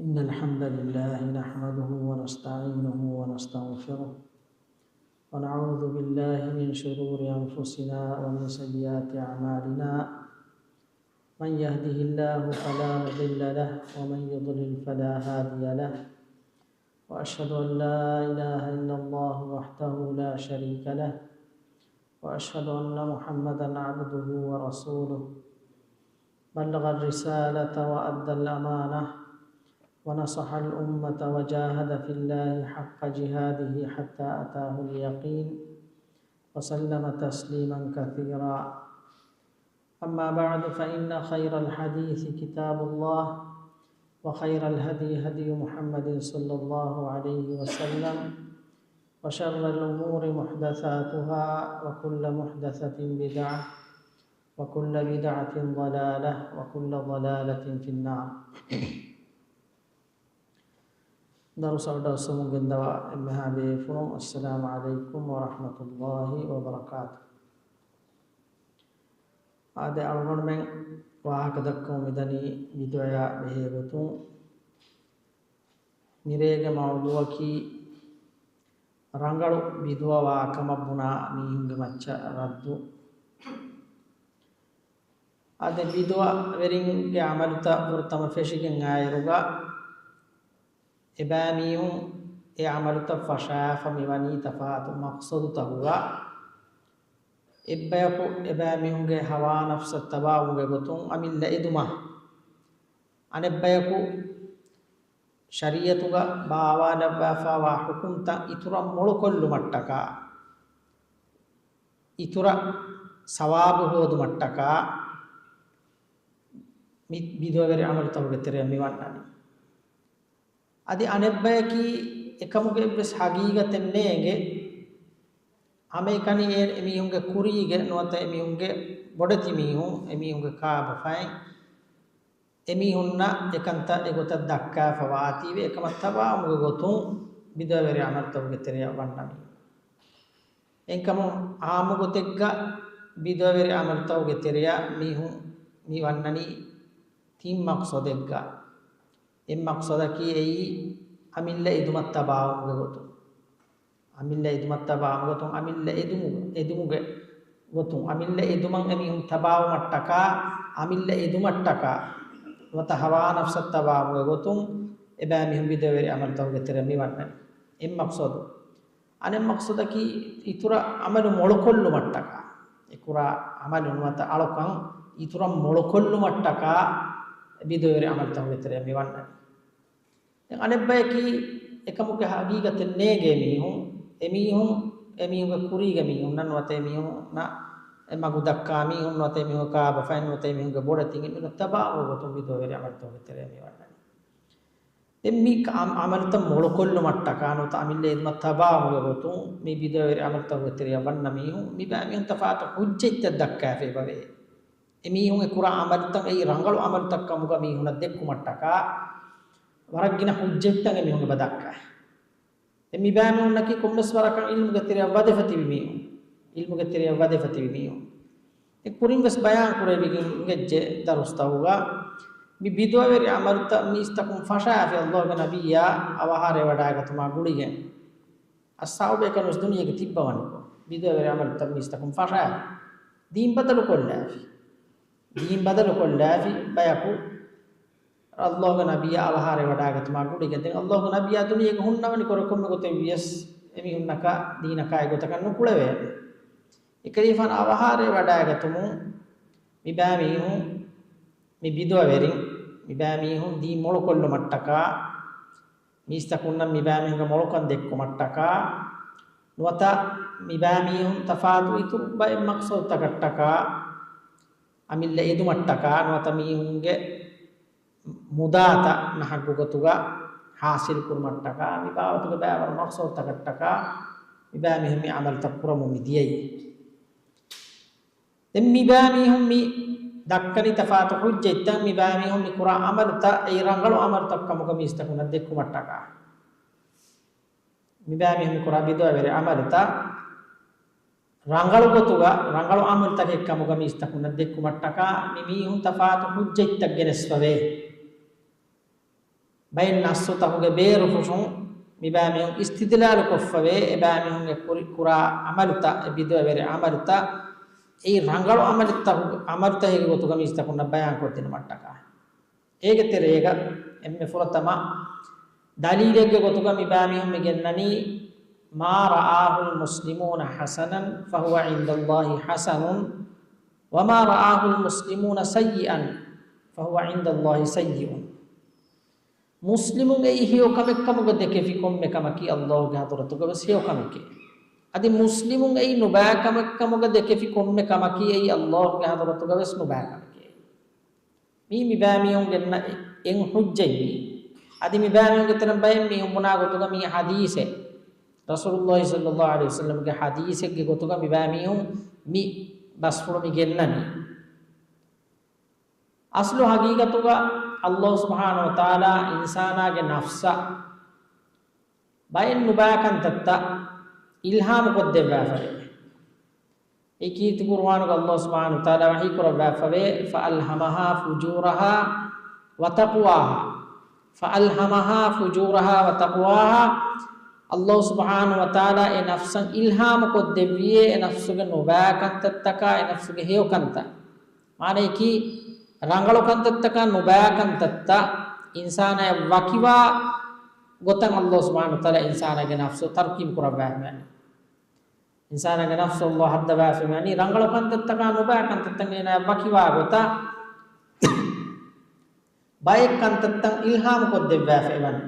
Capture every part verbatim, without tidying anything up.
إن الحمد لله نحمده ونستعينه ونستغفره، ونعوذ بالله من شرور أنفسنا ومن سيئات أعمالنا. من يهده الله فلا مضل له، ومن يضلل فلا هادي له. وأشهد أن لا إله إلا الله وحده لا شريك له، وأشهد أن محمدا عبده ورسوله. بلغ الرسالة وأدى الأمانة، ونصح الأمة، وجاهد في الله حق جهاده حتى أتاه اليقين، وسلم تسليما كثيرا. أما بعد، فإن خير الحديث كتاب الله، وخير الهدي هدي محمد صلى الله عليه وسلم، وشر الأمور محدثاتها، وكل محدثة بدعة، وكل بدعة ضلالة، وكل ضلالة في النار. ދަރުސަށް ވަޑައިގެންދަވާ އެންމެހާ ބޭފުޅުން، އައްސަލާމު ޢަލައިކުމް ވަރަޙްމަތުﷲި ވަބަރަކާތު. އާދެ، އަޅުގަނޑުމެން ވާހަކަ ދައްކަމުން މިދަނީ ބިދުޢަޔާ ބެހޭ ގޮތުން. މިރޭގެ މައުޟޫޢަކީ ރަނގަޅު ބިދުޢަ ވާ ކަމަށް ބުނާ މީހުންގެ މައްޗަށް ރައްދު. އާދެ، ބިދުޢަވެރިންގެ ޢަމަލުތައް ފުރަތަމަ ފެށިގެން އާއިރުގަ، އެބައިމީހުން އެ ޢަމަލުތައް ފަށާފަ މިވަނީ ތަފާތު މަޤްޞަދުތަކުގަ. އެއްބަޔަކު އެބައިމީހުންގެ ހަވާ ނަފްސަށް ތަބާވުމުގެ ގޮތުން އަމިއްލަ އެދުމަށް، އަނެއްބަޔަކު ޝަރީޢަތުގަ ބާވާލައްވާފައިވާ ޙުކުމްތައް އިތުރަށް މޮޅުކޮށްލުމަށްޓަކާ، އިތުރަށް ސަވާބު ހޯދުމަށްޓަކާ، މި ބިދުޢަވެރި ޢަމަލުތަކުގެ ތެރެއަށް މި ވަންނަނީ. އަދި އަނެއްބަޔަކީ އެކަމުގެ އެއްވެސް ޙަޤީޤަތެއް ނޭނގެ، ހަމައެކަނި އެ އެމީހުންގެ ކުރީގެ ނުވަތަ އެމީހުންގެ ބޮޑެތި މީހުން، އެމީހުންގެ ކާބަފައިން، އެމީހުންނަށް އެކަންތައް އެގޮތަށް ދައްކާފަ ވާތީވެ، އެކަމަށް ތަބާވުމުގެ ގޮތުން ބިދުޢަވެރި ޢަމަލުތަކުގެ ތެރެއަށް ވަންނަ މީހުން. އެހެންކަމުން ޢާއްމު ގޮތެއްގަ ބިދުޢަވެރި ޢަމަލުތަކުގެ ތެރެއަށް މީހުން މި ވަންނަނީ ތިން މަޤްޞަދެއްގަ. އެއް މަޤްޞަދަކީ އެއީ އަމިއްލަ އެދުމަށް ތަބާވުމުގެ ގޮތުން. އަމިއްލަ އެދުމަށް ތަބާވުމުގެ ގޮތުން، އަމިއްލަ އެދުމު، އެދުމުގެ ގޮތުން، އަމިއްލަ އެދުމަށް އެމީހުން ތަބާވުމަށްޓަކާ، އަމިއްލަ އެދުމަށްޓަކާ، ނުވަތަ ހަވާ ނަފްސަށް ތަބާވުމުގެ ގޮތުން އެބައިމީހުން ބިދުޢަވެރި ޢަމަލުތަކުގެ ތެރެއަށް މި ވަންނަނީ. އެއް މަޤްޞަދު. އަނެއް މަޤްޞަދަކީ އިތުރަށް ޢަމަލު މޮޅުކޮށްލުމަށްޓަކާ، އެ ކުރާ ޢަމަލު ނުވަތަ އަޅުކަން އިތުރަށް މޮޅުކޮށްލުމަށްޓަކާ ބިދުޢަވެރި ޢަމަލުތަކުގެ ތެރެއަށް މި ވަންނަނީ. ދެން އަނެއްބަޔަކީ އެކަމުގެ ޙަޤީޤަތެއް ނޭނގޭ މީހުން، އެމީހުން، އެމީހުންގެ ކުރީގެ މީހުންނަށް ނުވަތަ އެމީހުންނަށް އެ މަގު ދައްކާ މީހުން ނުވަތަ އެމީހުންގެ ކާބަފައިން ނުވަތަ އެމީހުންގެ ބޮޑެތިން އެމީހުންނަށް ތަބާވުމުގެ ގޮތުން ބިދުޢަވެރި ޢަމަލުތަކުގެ ތެރެއަށް މި ވަންނަނީ. ދެން މި ޢަމަ-، ޢަމަލުތައް މޮޅުކޮށްލުމަށްޓަކާ ނުވަތަ އަމިއްލަ އެދުމަށް ތަބާވުމުގެ ގޮތުން މި ބިދުޢަވެރި ޢަމަލުތަކުގެ ތެރެއަށް ވަންނަ މީހުން، މި ބައިމީހުން ތަފާތު ޙުއްޖަތްތައް ދައްކާފައި އެބަވޭ. އެމީހުން އެ ކުރާ ޢަމަލުތައް އެއީ ރަނގަޅު ޢަމަލުތައް ކަމުގަ މީހުންނަށް ދެއްކުމަށްޓަކާ، ވަރަށް ގިނަ ޙުއްޖަތްތައް އެމީހުން އެބަ ދައްކާ. އެ މި ބައިމީހުންނަކީ ކޮންމެސް ވަރަކަށް ޢިލްމުގެ ތެރެއަށް ވަދެފަ ތިބި މީހުން. ޢިލްމުގެ ތެރެއަށް ވަދެފަ ތިބި މީހުން. އެ ކުރިން ވެސް ބަޔާން ކުރެވިގެން އިނގެއްޖެ ދަރުސްތަކުގަ، މި ބިދުޢަވެރި ޢަމަލުތައް މީސްތަކުން ފަށާފި ﷲގެ ނަބިއްޔާ އަވަހާރަވެވަޑައިގަތުމާ ގުޅިގެން. އައްޞަޙާބީ އެކަނި ވެސް ދުނިޔޭގަ ތިއްބަވަނިކޮށް، ބިދުޢަވެރި ޢަމަލުތައް މީސްތަކުން ފަށާފި. ދީން ބަދަލު ކޮށްލާފި. ދީން ބަދަލު ކޮށްލާފި ބަޔަކު ﷲގެ ނަބިއްޔާ އަވަހާރަވެވަޑައިގަތުމާ ގުޅިގެން. ދެން ﷲގެ ނަބިއްޔާ ދުނިޔޭގަ ހުންނަވަނި ކުރެ ކޮންމެ ގޮތެއް ވިޔަސް އެމީހުންނަކަށް ދީނަކާ އެގޮތަކަށް ނުކުޅެވޭނެ. އެކަލޭގެފާނު އަވަހާރަވެވަޑައިގަތުމުން މިބައިމީހުން، މި ބިދުޢަވެރިން، މިބައިމީހުން ދީން މޮޅުކޮށްލުމަށްޓަކާ، މީސްތަކުންނަށް މިބައިމީހުންގެ މޮޅުކަން ދެއްކުމަށްޓަކާ، ނުވަތަ މިބައިމީހުން ތަފާތު އިތުރު ބައެއް މަޤްޞަދުތަކަށްޓަކާ، އަމިއްލަ އެދުމަށްޓަކާ، ނުވަތަ މީހުންގެ މުދާތައް ނަހައްގު ގޮތުގަ ޙާޞިލު ކުރުމަށްޓަކާ، މި ބާވަތުގެ ބައިވަރު މަޤްޞަދުތަކަށްޓަކާ، މިބައިމީހުން މި ޢަމަލުތައް ކުރަމުން މި ދިޔައީ. ދެން މިބައިމީހުން މި ދައްކަނީ ތަފާތު ޙުއްޖަތްތައް، މިބައިމީހުން މި ކުރާ ޢަމަލުތައް އެއީ ރަނގަޅު ޢަމަލުތައް ކަމުގަ މީސްތަކުންނަށް ދެއްކުމަށްޓަކާ. މިބައިމީހުން މި ކުރާ ބިދުޢަވެރި ޢަމަލުތައް ރަނގަޅު ގޮތުގަ، ރަނގަޅު ޢަމަލުތަކެއް ކަމުގަ މީސްތަކުންނަށް ދެއްކުމަށްޓަކާ، މި މީހުން ތަފާތު ޙުއްޖަތްތައް ގެނެސްފަވޭ. ބައެއް ނައްސުތަކުގެ ބޭރުފުށުން މިބައިމީހުން އިސްތިދްލާލު ކޮށްފަވޭ، އެބައިމީހުންގެ ކުރި-، ކުރާ ޢަމަލުތައް، އެ ބިދުޢަވެރި ޢަމަލުތައް، އެއީ ރަނގަޅު ޢަމަލުތައް-، ޢަމަލުތަކެއްގެ ގޮތުގަ މީސްތަކުންނަށް ބަޔާންކޮށްދިނުމަށްޓަކާ. އޭގެ ތެރޭގަ އެންމެ ފުރަތަމަ ދަލީލެއްގެ ގޮތުގަ މިބައިމީހުން މި ގެންނަނީ، ما رآه المسلمون حسنا فهو عند الله حسن، وما رآه المسلمون سيئا فهو عند الله سيء. މުސްލިމުން އެއީ ހެޔޮ ކަމެއްކަމުގަ ދެކެފި ކޮންމެ ކަމަކީ ﷲ ގެ ޙަޟްރަތުގަ ވެސް ހެޔޮ ކަމެކޭ. އަދި މުސްލިމުން އެއީ ނުބައި ކަމެއްކަމުގަ ދެކެފި ކޮންމެ ކަމަކީ އެއީ ﷲ ގެ ޙަޟްރަތުގަ ވެސް ނުބައި ކަމެކޭ. މީ މިބައިމީހުން ގެންނަ އެއް ހުއްޖަތް މީ. އަދި މިބައިމީހުންގެ ތެރެއިން ބައެއް މީހުން ބުނާ ގޮތުގަ މީ ޙަދީޘެއް، ރަސޫލުﷲ ޞައްލަﷲ ޢަލައިހި ވަސައްލަމްގެ ޙަދީޘެއްގެ ގޮތުގަ މިބައިމީހުން މި ބަސްފުޅު މި ގެންނަނީ. އަސްލު ޙަޤީޤަތުގަ ﷲ ސުބްޙާނަހޫ ވަތަޢާލާ އިންސާނާގެ ނަފްސަށް ބައެއް ނުބައި ކަންތައްތައް އިލްހާމު ކޮށްދެއްވާފައެވެ. އެ ކީރިތި ޤުރުއާނުގަ ﷲ ސުބްޙާނަހޫ ވަތަޢާލާ ވަޙީ ކުރައްވާފަވޭ، فألهمها فجورها وتقواها. فألهمها فجورها وتقواها. ﷲ ސުބްޙާނަހޫ ވަތަޢާލާ އެ ނަފްސަށް އިލްހާމު ކޮށްދެއްވިއޭ، އެ ނަފްސުގެ ނުބައި ކަންތައްތަކާ، އެ ނަފްސުގެ ހެޔޮ ކަންތައް. މާނަޔަކީ، ރަނގަޅު ކަންތައްތަކާ ނުބައި ކަންތައްތައް އިންސާނާޔަށް ވަކިވާ ގޮތަށް ﷲ ސުބްޙާނަހޫ ވަތަޢާލާ އިންސާނާގެ ނަފްސު ތަރުކީބު ކުރައްވާފައިވަނީ. އިންސާނާގެ ނަފްސު ﷲ ހައްދަވާފައިވަނީ ރަނގަޅު ކަންތައްތަކާ ނުބައި ކަންތައްތައް އޭނާޔަށް ވަކިވާ ގޮތަށް. ބައެއް ކަންތައްތައް އިލްހާމު ކޮށްދެއްވާފައިވަނީ.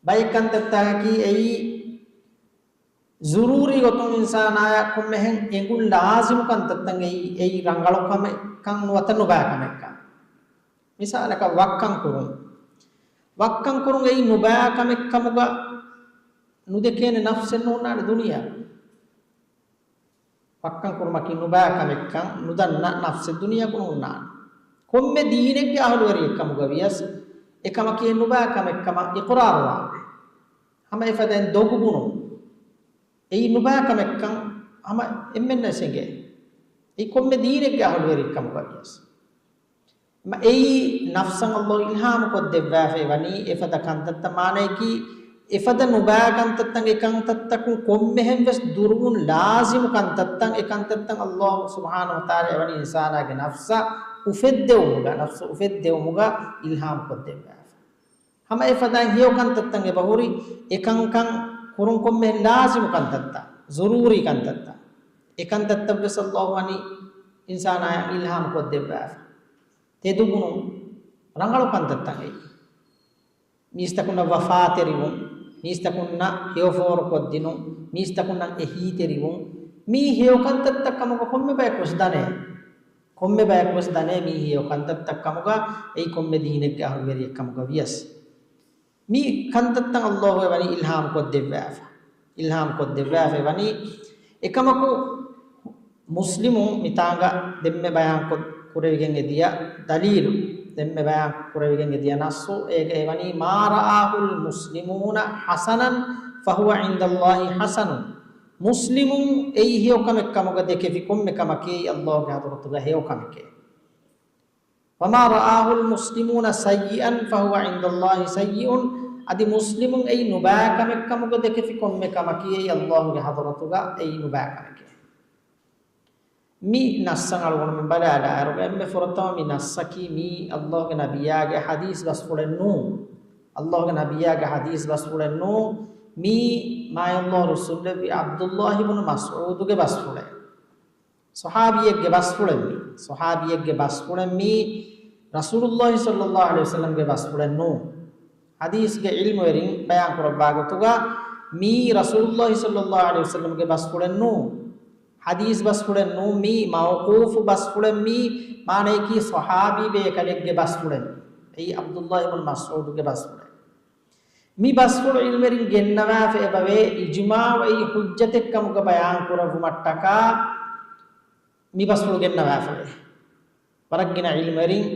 ބައެއް ކަންތައްތަކަކީ އެއީ ޒުރޫރީ ގޮތުން އިންސާނާޔަށް ކޮންމެހެން އެނގުން ލާޒިމު ކަންތައްތައް އެއީ، އެއީ ރަނގަޅު ކަމެއްކަން ނުވަތަ ނުބައި ކަމެއްކަން. މިސާލަކަށް ވައްކަން ކުރުން. ވައްކަން ކުރުން އެއީ ނުބައި ކަމެއްކަމުގަ ނުދެކޭނެ ނަފްސެއް ނޯންނާނެ ދުނިޔެއަށް. ވައްކަން ކުރުމަކީ ނުބައި ކަމެއްކަން ނުދަންނަ ނަފްސެއް ދުނިޔެއަކު ނޯންނާނެ. ކޮންމެ ދީނެއްގެ އަހުލުވެރިއެއްކަމުގަ ވިޔަސް އެކަމަކީ ނުބައި ކަމެއްކަމަށް އިޤުރާރުވާނެ. ހަމަ އެފަދައިން ދޮގު ބުނުން. އެއީ ނުބައި ކަމެއްކަން ހަމަ އެންމެންނަށް އެނގޭ. އެއީ ކޮންމެ ދީނެއްގެ އަހުލުވެރިއެއްކަމުގަ ވިޔަސް. މަ-، އެއީ ނަފްސަށް ﷲ އިލްހާމު ކޮށްދެއްވާފައި ވަނީ އެފަދަ ކަންތައްތައް މާނަޔަކީ، އެފަދަ ނުބައި ކަންތައްތައް އެކަންތައްތަކުން ކޮންމެހެން ވެސް ދުރުވުން ލާޒިމު ކަންތައްތައް އެކަންތައްތައް ﷲ ސުބްޙާނަހޫ ވަތަޢާލާ އެވަނީ އިންސާނާގެ ނަފްސަށް އުފެއްދެވުމުގަ، ނަފްސު އުފެއްދެވުމުގަ އިލްހާމު ކޮށްދެއްވާފަ. ހަމަ އެފަދައިން ހެޔޮ ކަންތައްތައް އެބަހުރި، އެކަންކަން ކުރުން ކޮންމެހެން ލާޒިމު ކަންތައްތައް، ޒުރޫރީ ކަންތައްތައް. އެކަންތައްތައް ވެސް ﷲ ވަނީ އިންސާނާޔަށް އިލްހާމު ކޮށްދެއްވާފަ. ތެދުބުނުން ރަނގަޅު ކަންތައްތައް އެއީ. މީސްތަކުންނަށް ވަފާތެރިވުން، މީސްތަކުންނަށް ހެޔޮފޯރުކޮށްދިނުން، މީސްތަކުންނަށް އެހީތެރިވުން، މީ ހެޔޮ ކަންތައްތައް ކަމުގަ ކޮންމެ ބަޔަކު ވެސް ދަނޭ. ކޮންމެ ބަޔަކު ވެސް ދަނޭ މީ ހެޔޮ ކަންތައްތައް ކަމުގަ، އެއީ ކޮންމެ ދީނެއްގެ އަހުލުވެރިއެއް ކަމުގަ ވިޔަސް. މި ކަންތައްތައް ﷲ އެވަނީ އިލްހާމް ކޮށްދެއްވާފަ. އިލްހާމް ކޮށްދެއްވާފަ އެވަނީ. އެކަމަކު، މުސްލިމު މިތާނގަ ދެންމެ ބަޔާން ކޮށް-، ކުރެވިގެން އެދިޔަ ދަލީލު، ދެންމެ ބަޔާން ކުރެވިގެން އެދިޔަ ނައްސު، އޭގައި ވަނީ، ما رآه المسلمون حسنا فهو عند الله حسن. މުސްލިމުން އެއީ ހެޔޮ ކަމެއް ކަމުގަ ދެކެފި ކޮންމެ ކަމަކީ ﷲ ގެ ޙަޟްރަތުގަ ހެޔޮ ކަމެކޭ. وما رآه المسلمون سيئا فهو عند الله سيء. އަދި މުސްލިމުން އެއީ ނުބައި ކަމެއް ކަމުގަ ދެކެފި ކޮންމެ ކަމަކީ އެއީ ﷲ ގެ ޙަޟްރަތުގަ އެއީ ނުބައި ކަމެކޭ. މި ނައްސަށް އަޅުގަނޑުމެން ބަލާލާއިރު، އެންމެ ފުރަތަމަ މި ނައްސަކީ މީ ﷲ ގެ ނަބިއްޔާގެ ޙަދީޘް ބަސްފުޅެއް ނޫން. ﷲ ގެ ނަބިއްޔާގެ ޙަދީޘް ބަސްފުޅެއް ނޫން. މީ މާތް ﷲ ރުއްސުންލެއްވި ޢަބްދުﷲ ބުނު މަސްޢޫދުގެ ބަސްފުޅެއް. ޞަޙާބީއެއްގެ ބަސްފުޅެއް މީ. ޞަޙާބީއެއްގެ ބަސްފުޅެއް މީ، ރަސޫލުﷲ ޞައްލަﷲ ޢަލައިހި ވަސައްލަމްގެ ބަސްފުޅެއް ނޫން. ޙަދީޘްގެ ޢިލްމުވެރިން ބަޔާން ކުރައްވާ ގޮތުގަ، މީ ރަސޫލުﷲ ޞައްލަﷲ ޢަލައިހި ވަސައްލަމްގެ ބަސްފުޅެއް ނޫން. ޙަދީޘް ބަސްފުޅެއް ނޫން މީ، މައުޤޫފު ބަސްފުޅެއް މީ، މާނަޔަކީ ޞަޙާބީ ބޭކަލެއްގެ ބަސްފުޅެއް މީ. އެއީ ޢަބްދުﷲ ބުނު މަސްޢޫދުގެ ބަސްފުޅެއް. މި ބަސްފުޅު ޢިލްމުވެރިން ގެންނަވާފަ އެބަވޭ، އިޖުމާޢު އެއީ ޙުއްޖަތެއް ކަމުގަ ބަޔާން ކުރެއްވުމަށްޓަކާ މި ބަސްފުޅު ގެންނަވާފަވޭ. ވަރަށް ގިނަ ޢިލްމުވެރިން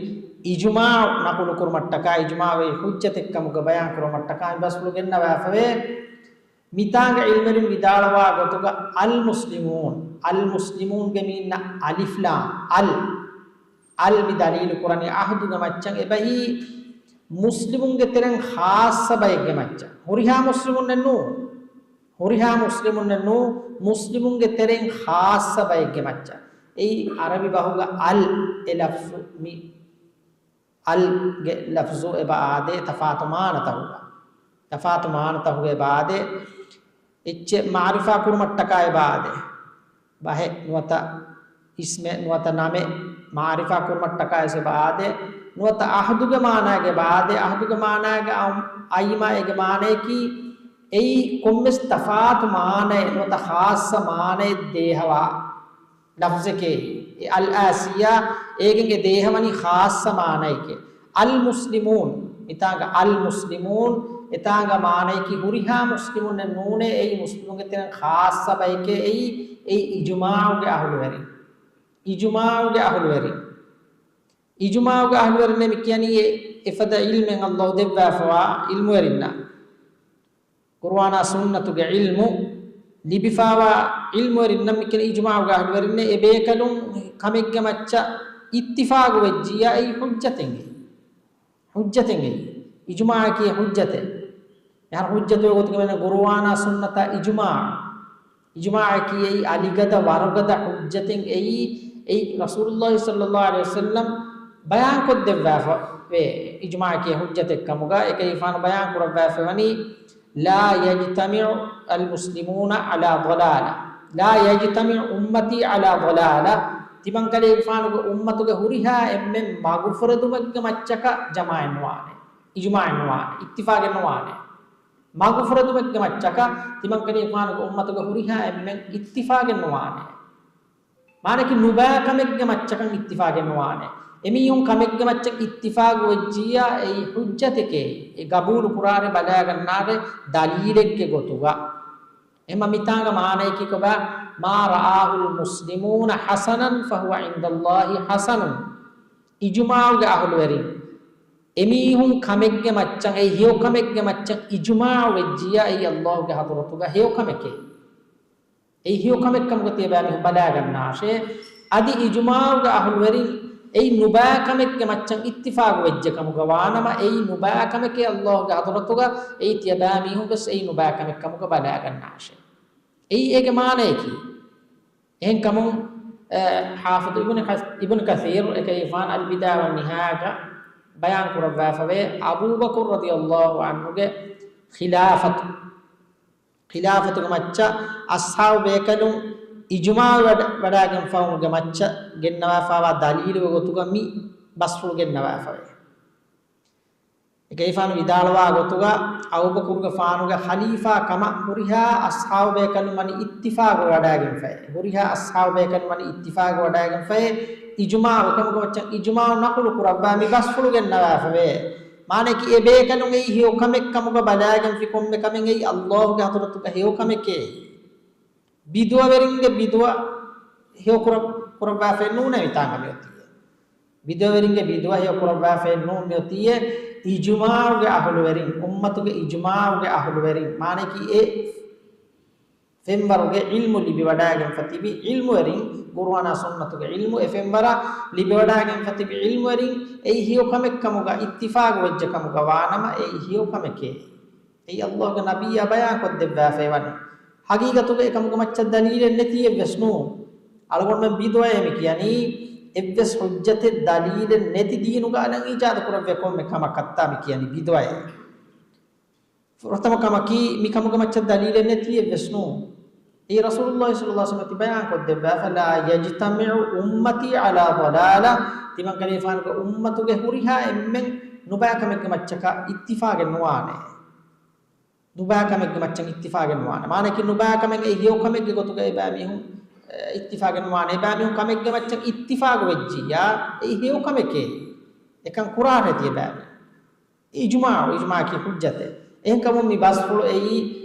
އިޖުމާޢު ނަޤުލު ކުރުމަށްޓަކާ، އިޖުމާޢު އެއީ ޙުއްޖަތެއް ކަމުގަ ބަޔާން ކުރުމަށްޓަކާ މި ބަސްފުޅު ގެންނަވާފަވޭ. މިތާނގަ ޢިލްމުވެރިން ވިދާޅުވާ ގޮތުގަ، އަލް މުސްލިމޫން، އަލް މުސްލިމޫންގެ މީންނަށް އަލިފް ލާމް، އަލް، އަލް މި ދަލީލު ކުރަނީ ޢަހްދުގެ މައްޗަށް އެބަހީ، މުސްލިމުންގެ ތެރެއިން ޚާއްޞަ ބައެއްގެ މައްޗަށް. ހުރިހާ މުސްލިމުންނެއް ނޫ. ހުރިހާ މުސްލިމުންނެއް ނޫ، މުސްލިމުންގެ ތެރެއިން ޚާއްޞަ ބައެއްގެ މައްޗަށް. އެއީ ޢަރަބި ބަހުގަ އަލް އެ ލަފްޒު މި އަލްގެ ލަފްޒު އެބަ އާދޭ ތަފާތު މާނަތަހުގަ. ތަފާތު މާނަތަހުގަ އެބަ އާދޭ. އެއްޗެއް މަޢުރިފާ ކުރުމަށްޓަކާ އެބަ އާދޭ. ބަހެއް ނުވަތަ އިސްމެއް ނުވަތަ ނަމެއް މަޢުރިފާ ކުރުމަށްޓަކާ އެބަ އާދޭ. ނުވަތަ ޢަހްދުގެ މާނާގަ އެބަ އާދޭ. ޢަހްދުގެ މާނާގަ އައު-، އައީމާ އޭގެ މާނަޔަކީ އެއީ ކޮންމެސް ތަފާތު މާނައެއް ނުވަތަ ޚާއްޞަ މާނައެއް ދޭހަވާ ލަފްޒެކޭ. އެ އަލް އާސިޔާ އޭގެން އެ ދޭހަވަނީ ޚާއްޞަ މާނައެކޭ. އަލް މުސްލިމޫން، މިތާނގަ އަލް މުސްލިމޫން، އެތާނގަ މާނަޔަކީ ހުރިހާ މުސްލިމުންނެއް ނޫނޭ، އެއީ މުސްލިމުންގެ ތެރެއިން ޚާއްޞަ ބައެކޭ، އެއީ، އެއީ އިޖުމާޢުގެ އަހުލުވެރިން. އިޖުމާޢުގެ އަހުލުވެރިން. އިޖުމާޢުގެ އަހުލުވެރިންނޭ މި ކިޔަނީ އެ، އެފަދަ ޢިލްމެއް ﷲ ދެއްވާފަވާ ޢިލްމުވެރިންނަށް. ޤުރުއާނާ ސުންނަތުގެ ޢިލްމު ލިބިފާވާ ޢިލްމުވެރިންނަށް މި ކިޔަނީ އިޖުމާޢުގެ އަހުލުވެރިންނޭ. އެ ބޭކަލުން ކަމެއްގެ މައްޗަށް އިއްތިފާޤު ވެއްޖިއްޔާ އެއީ ޙުއްޖަތެއް. ޙުއްޖަތެއް. އިޖުމާޢަކީ ޙުއްޖަތެއް. އެހާ ޙުއްޖަތުގެ ގޮތުގަ މި ޤުރުއާނާ ސުންނަތާ އިޖުމާޢު. އިޖުމާޢަކީ އެއީ އަލިގަދަ ވަރުގަދަ ޙުއްޖަތެއް އެއީ، އެއީ ރަސޫލުﷲ ޞައްލަﷲ ޢަލައިހި ވަސައްލަމް ބަޔާންކޮށްދެއްވާފަ ވޭ. އިޖުމާޢަކީ ޙުއްޖަތެއް ކަމުގަ އެކަލޭގެފާނު ބަޔާން ކުރައްވާފަ ވަނީ، لا يجتمع المسلمون على ضلالة، لا يجتمع أمتي على ضلالة. ތިމަންކަލޭގެފާނުގެ އުއްމަތުގެ ހުރިހާ އެންމެން މަގުފުރެދުމެއްގެ މައްޗަކަށް ޖަމާޢަތް ނުވާނެ. އިޖުމާޢެއް ނުވާނެ. އިއްތިފާޤެއް ނުވާނެ. މަގުފުރެދުމެއްގެ މައްޗަކަށް ތިމަންކަލޭގެފާނުގެ އުއްމަތުގެ ހުރިހާ އެންމެން އިއްތިފާޤެއް ނުވާނެ. މާނައަކީ ނުބައި ކަމެއްގެ މައްޗަކަށް އިއްތިފާޤެއް ނުވާނެ. އެމީހުން ކަމެއްގެ މައްޗަށް އިއްތިފާޤު ވެއްޖިއްޔާ އެއީ ޙުއްޖަތެކޭ. އެ ގަބޫލު ކުރާށޭ ބަލާގަންނާށޭ ދަލީލެއްގެ ގޮތުގަ. އެހެންމަ މިތާނގަ މާނައަކީ ކޮބާ؟ ما رآه المسلمون حسنا فهو عند الله حسن. އިޖުމާޢުގެ އަހުލުވެރިން އެމީހުން ކަމެއްގެ މައްޗަށް، އެ ހެޔޮ ކަމެއްގެ މައްޗަށް އިޖުމާޢު ވެއްޖިއްޔާ އެއީ ﷲގެ ޙަޟްރަތުގަ ހެޔޮ ކަމެކޭ. އެއީ ހެޔޮ ކަމެއް ކަމުގަ ތިޔަބައިމީހުން ބަލާގަންނާށޭ. އަދި އިޖުމާޢުގެ އަހުލުވެރިން އެއީ ނުބައި ކަމެއްގެ މައްޗަށް އިއްތިފާޤު ވެއްޖެ ކަމުގަ ވާނަމަ، އެއީ ނުބައި ކަމެކޭ ﷲގެ ޙަޟްރަތުގަ، އެއީ ތިޔަބައިމީހުން ވެސް އެއީ ނުބައި ކަމެއް ކަމުގަ ބަލާގަންނާށޭ. އެއީ އޭގެ މާނަޔަކީ. އެހެންކަމުން، އެ، ޙާފިޡު އިބްނު ކަ-، އިބްނު ކަޘީރު އެކަލޭގެފާނު އަލްބިދާޔާ ވައްނިހާޔާގަ ބަޔާން ކުރައްވާފަވޭ، އަބޫބަކުރު ރަޟިޔަﷲ ޢަންހުގެ ޚިލާފަތު، ޚިލާފަތުގެ މައްޗަށް އަޞްޙާބު ބޭކަލުން އިޖުމާޢު ވަޑަ-، ވަޑައިގެންފަވުމުގެ މައްޗަށް ގެންނަވާފަވާ ދަލީލުގެ ގޮތުގަ މި ބަސްފުޅު ގެންނަވާފަވޭ. އެކަލޭގެފާނު ވިދާޅުވާ ގޮތުގަ، އަބޫބަކުރުގެފާނުގެ ޚަލީފާ ކަމަށް ހުރިހާ އަޞްޙާބު ބޭކަލުން ވަނީ އިއްތިފާޤު ވަޑައިގެންފައި. ހުރިހާ އަޞްޙާބު ބޭކަލުން ވަނީ އިއްތިފާޤު ވަޑައިގެންފައި. އިޖުމާޢު ކަމުގެ މައްޗަށް އިޖުމާޢު ނަޤުލު ކުރައްވާ މި ބަސްފުޅު ގެންނަވާފަވޭ. މާނައަކީ އެ ބޭކަލުން އެއީ ހެޔޮ ކަމެއް ކަމުގަ ބަލާގެންފި ކޮންމެ ކަމެއް އެއީ ﷲގެ ޙަޟްރަތުގަ ހެޔޮ ކަމެކޭ. ބިދުޢަވެރިންގެ ބިދުޢަ ހެޔޮ ކުރަ-، ކުރައްވާފައެއް ނޫނޭ މިތާނގަ މިއޮތީ. ބިދުޢަވެރިންގެ ބިދުޢަ ހެޔޮ ކުރައްވާފައެއް ނޫން މިއޮތީ. އިޖުމާޢުގެ އަހުލުވެރިން، އުއްމަތުގެ އިޖުމާޢުގެ އަހުލުވެރިން، މާނައަކީ އެ ފެންވަރުގެ ޢިލްމު ލިބިވަޑައިގެންފަ ތިބި ޢިލްމުވެރިން، ޤުރުއާނާ ސުންނަތުގެ ޢިލްމު އެ ފެންވަރަށް ލިބިވަޑައިގެންފަ ތިބި ޢިލްމުވެރިން، އެއީ ހެޔޮ ކަމެއް ކަމުގަ އިއްތިފާޤު ވެއްޖެ ކަމުގަ ވާނަމަ، އެއީ ހެޔޮ ކަމެކޭ. އެއީ ﷲގެ ނަބިއްޔާ ބަޔާންކޮށްދެއްވާފައި ވަނީ. ޙަޤީޤަތުގަ އެކަމުގެ މައްޗަށް ދަލީލެއް ނެތި އެއްވެސް ނޫން. އަޅުގަނޑުމެން ބިދުޢައޭ މި ކިޔަނީ، އެއްވެސް ޙުއްޖަތެއް ދަލީލެއް ނެތި ދީނުގަ އަލަށް އީޖާދު ކުރެވޭ ކޮންމެ ކަމަކަށްތާ މި ކިޔަނީ ބިދުޢައޭ. ފުރަތަމަ ކަމަކީ، މި ކަމުގެ މައްޗަށް ދަލީލެއް ނެތި އެއްވެސް ނޫން. އެއީ ރަސޫލުﷲ ޞައްލަﷲ ޢަލައިހި ވަސައްލަމަ ތި ބަޔާންކޮށްދެއްވާފަ، لا يجتمع أمتي على ضلالة. ތިމަންކަލޭގެފާނުގެ އުއްމަތުގެ ހުރިހާ އެންމެން ނުބައި ކަމެއްގެ މައްޗަކަށް އިއްތިފާޤެއް ނުވާނެ. ނުބައި ކަމެއްގެ މައްޗަށް އިއްތިފާޤެއް ނުވާނެ. މާނައަކީ ނުބައި ކަމެއް އެއީ ހެޔޮ ކަމެއްގެ ގޮތުގައި އެބައިމީހުން، އެ، އިއްތިފާޤެއް ނުވާނެ. އެބައިމީހުން ކަމެއްގެ މައްޗަށް އިއްތިފާޤު ވެއްޖިއްޔާ، އެއީ ހެޔޮ ކަމެކޭ. އެކަން ކުރާށޭ ތިޔަބައިމީހުން. އިޖުމާޢު، އިޖުމާޢަކީ ޙުއްޖަތެއް. އެހެންކަމުން މި ބަސްފުޅު އެއީ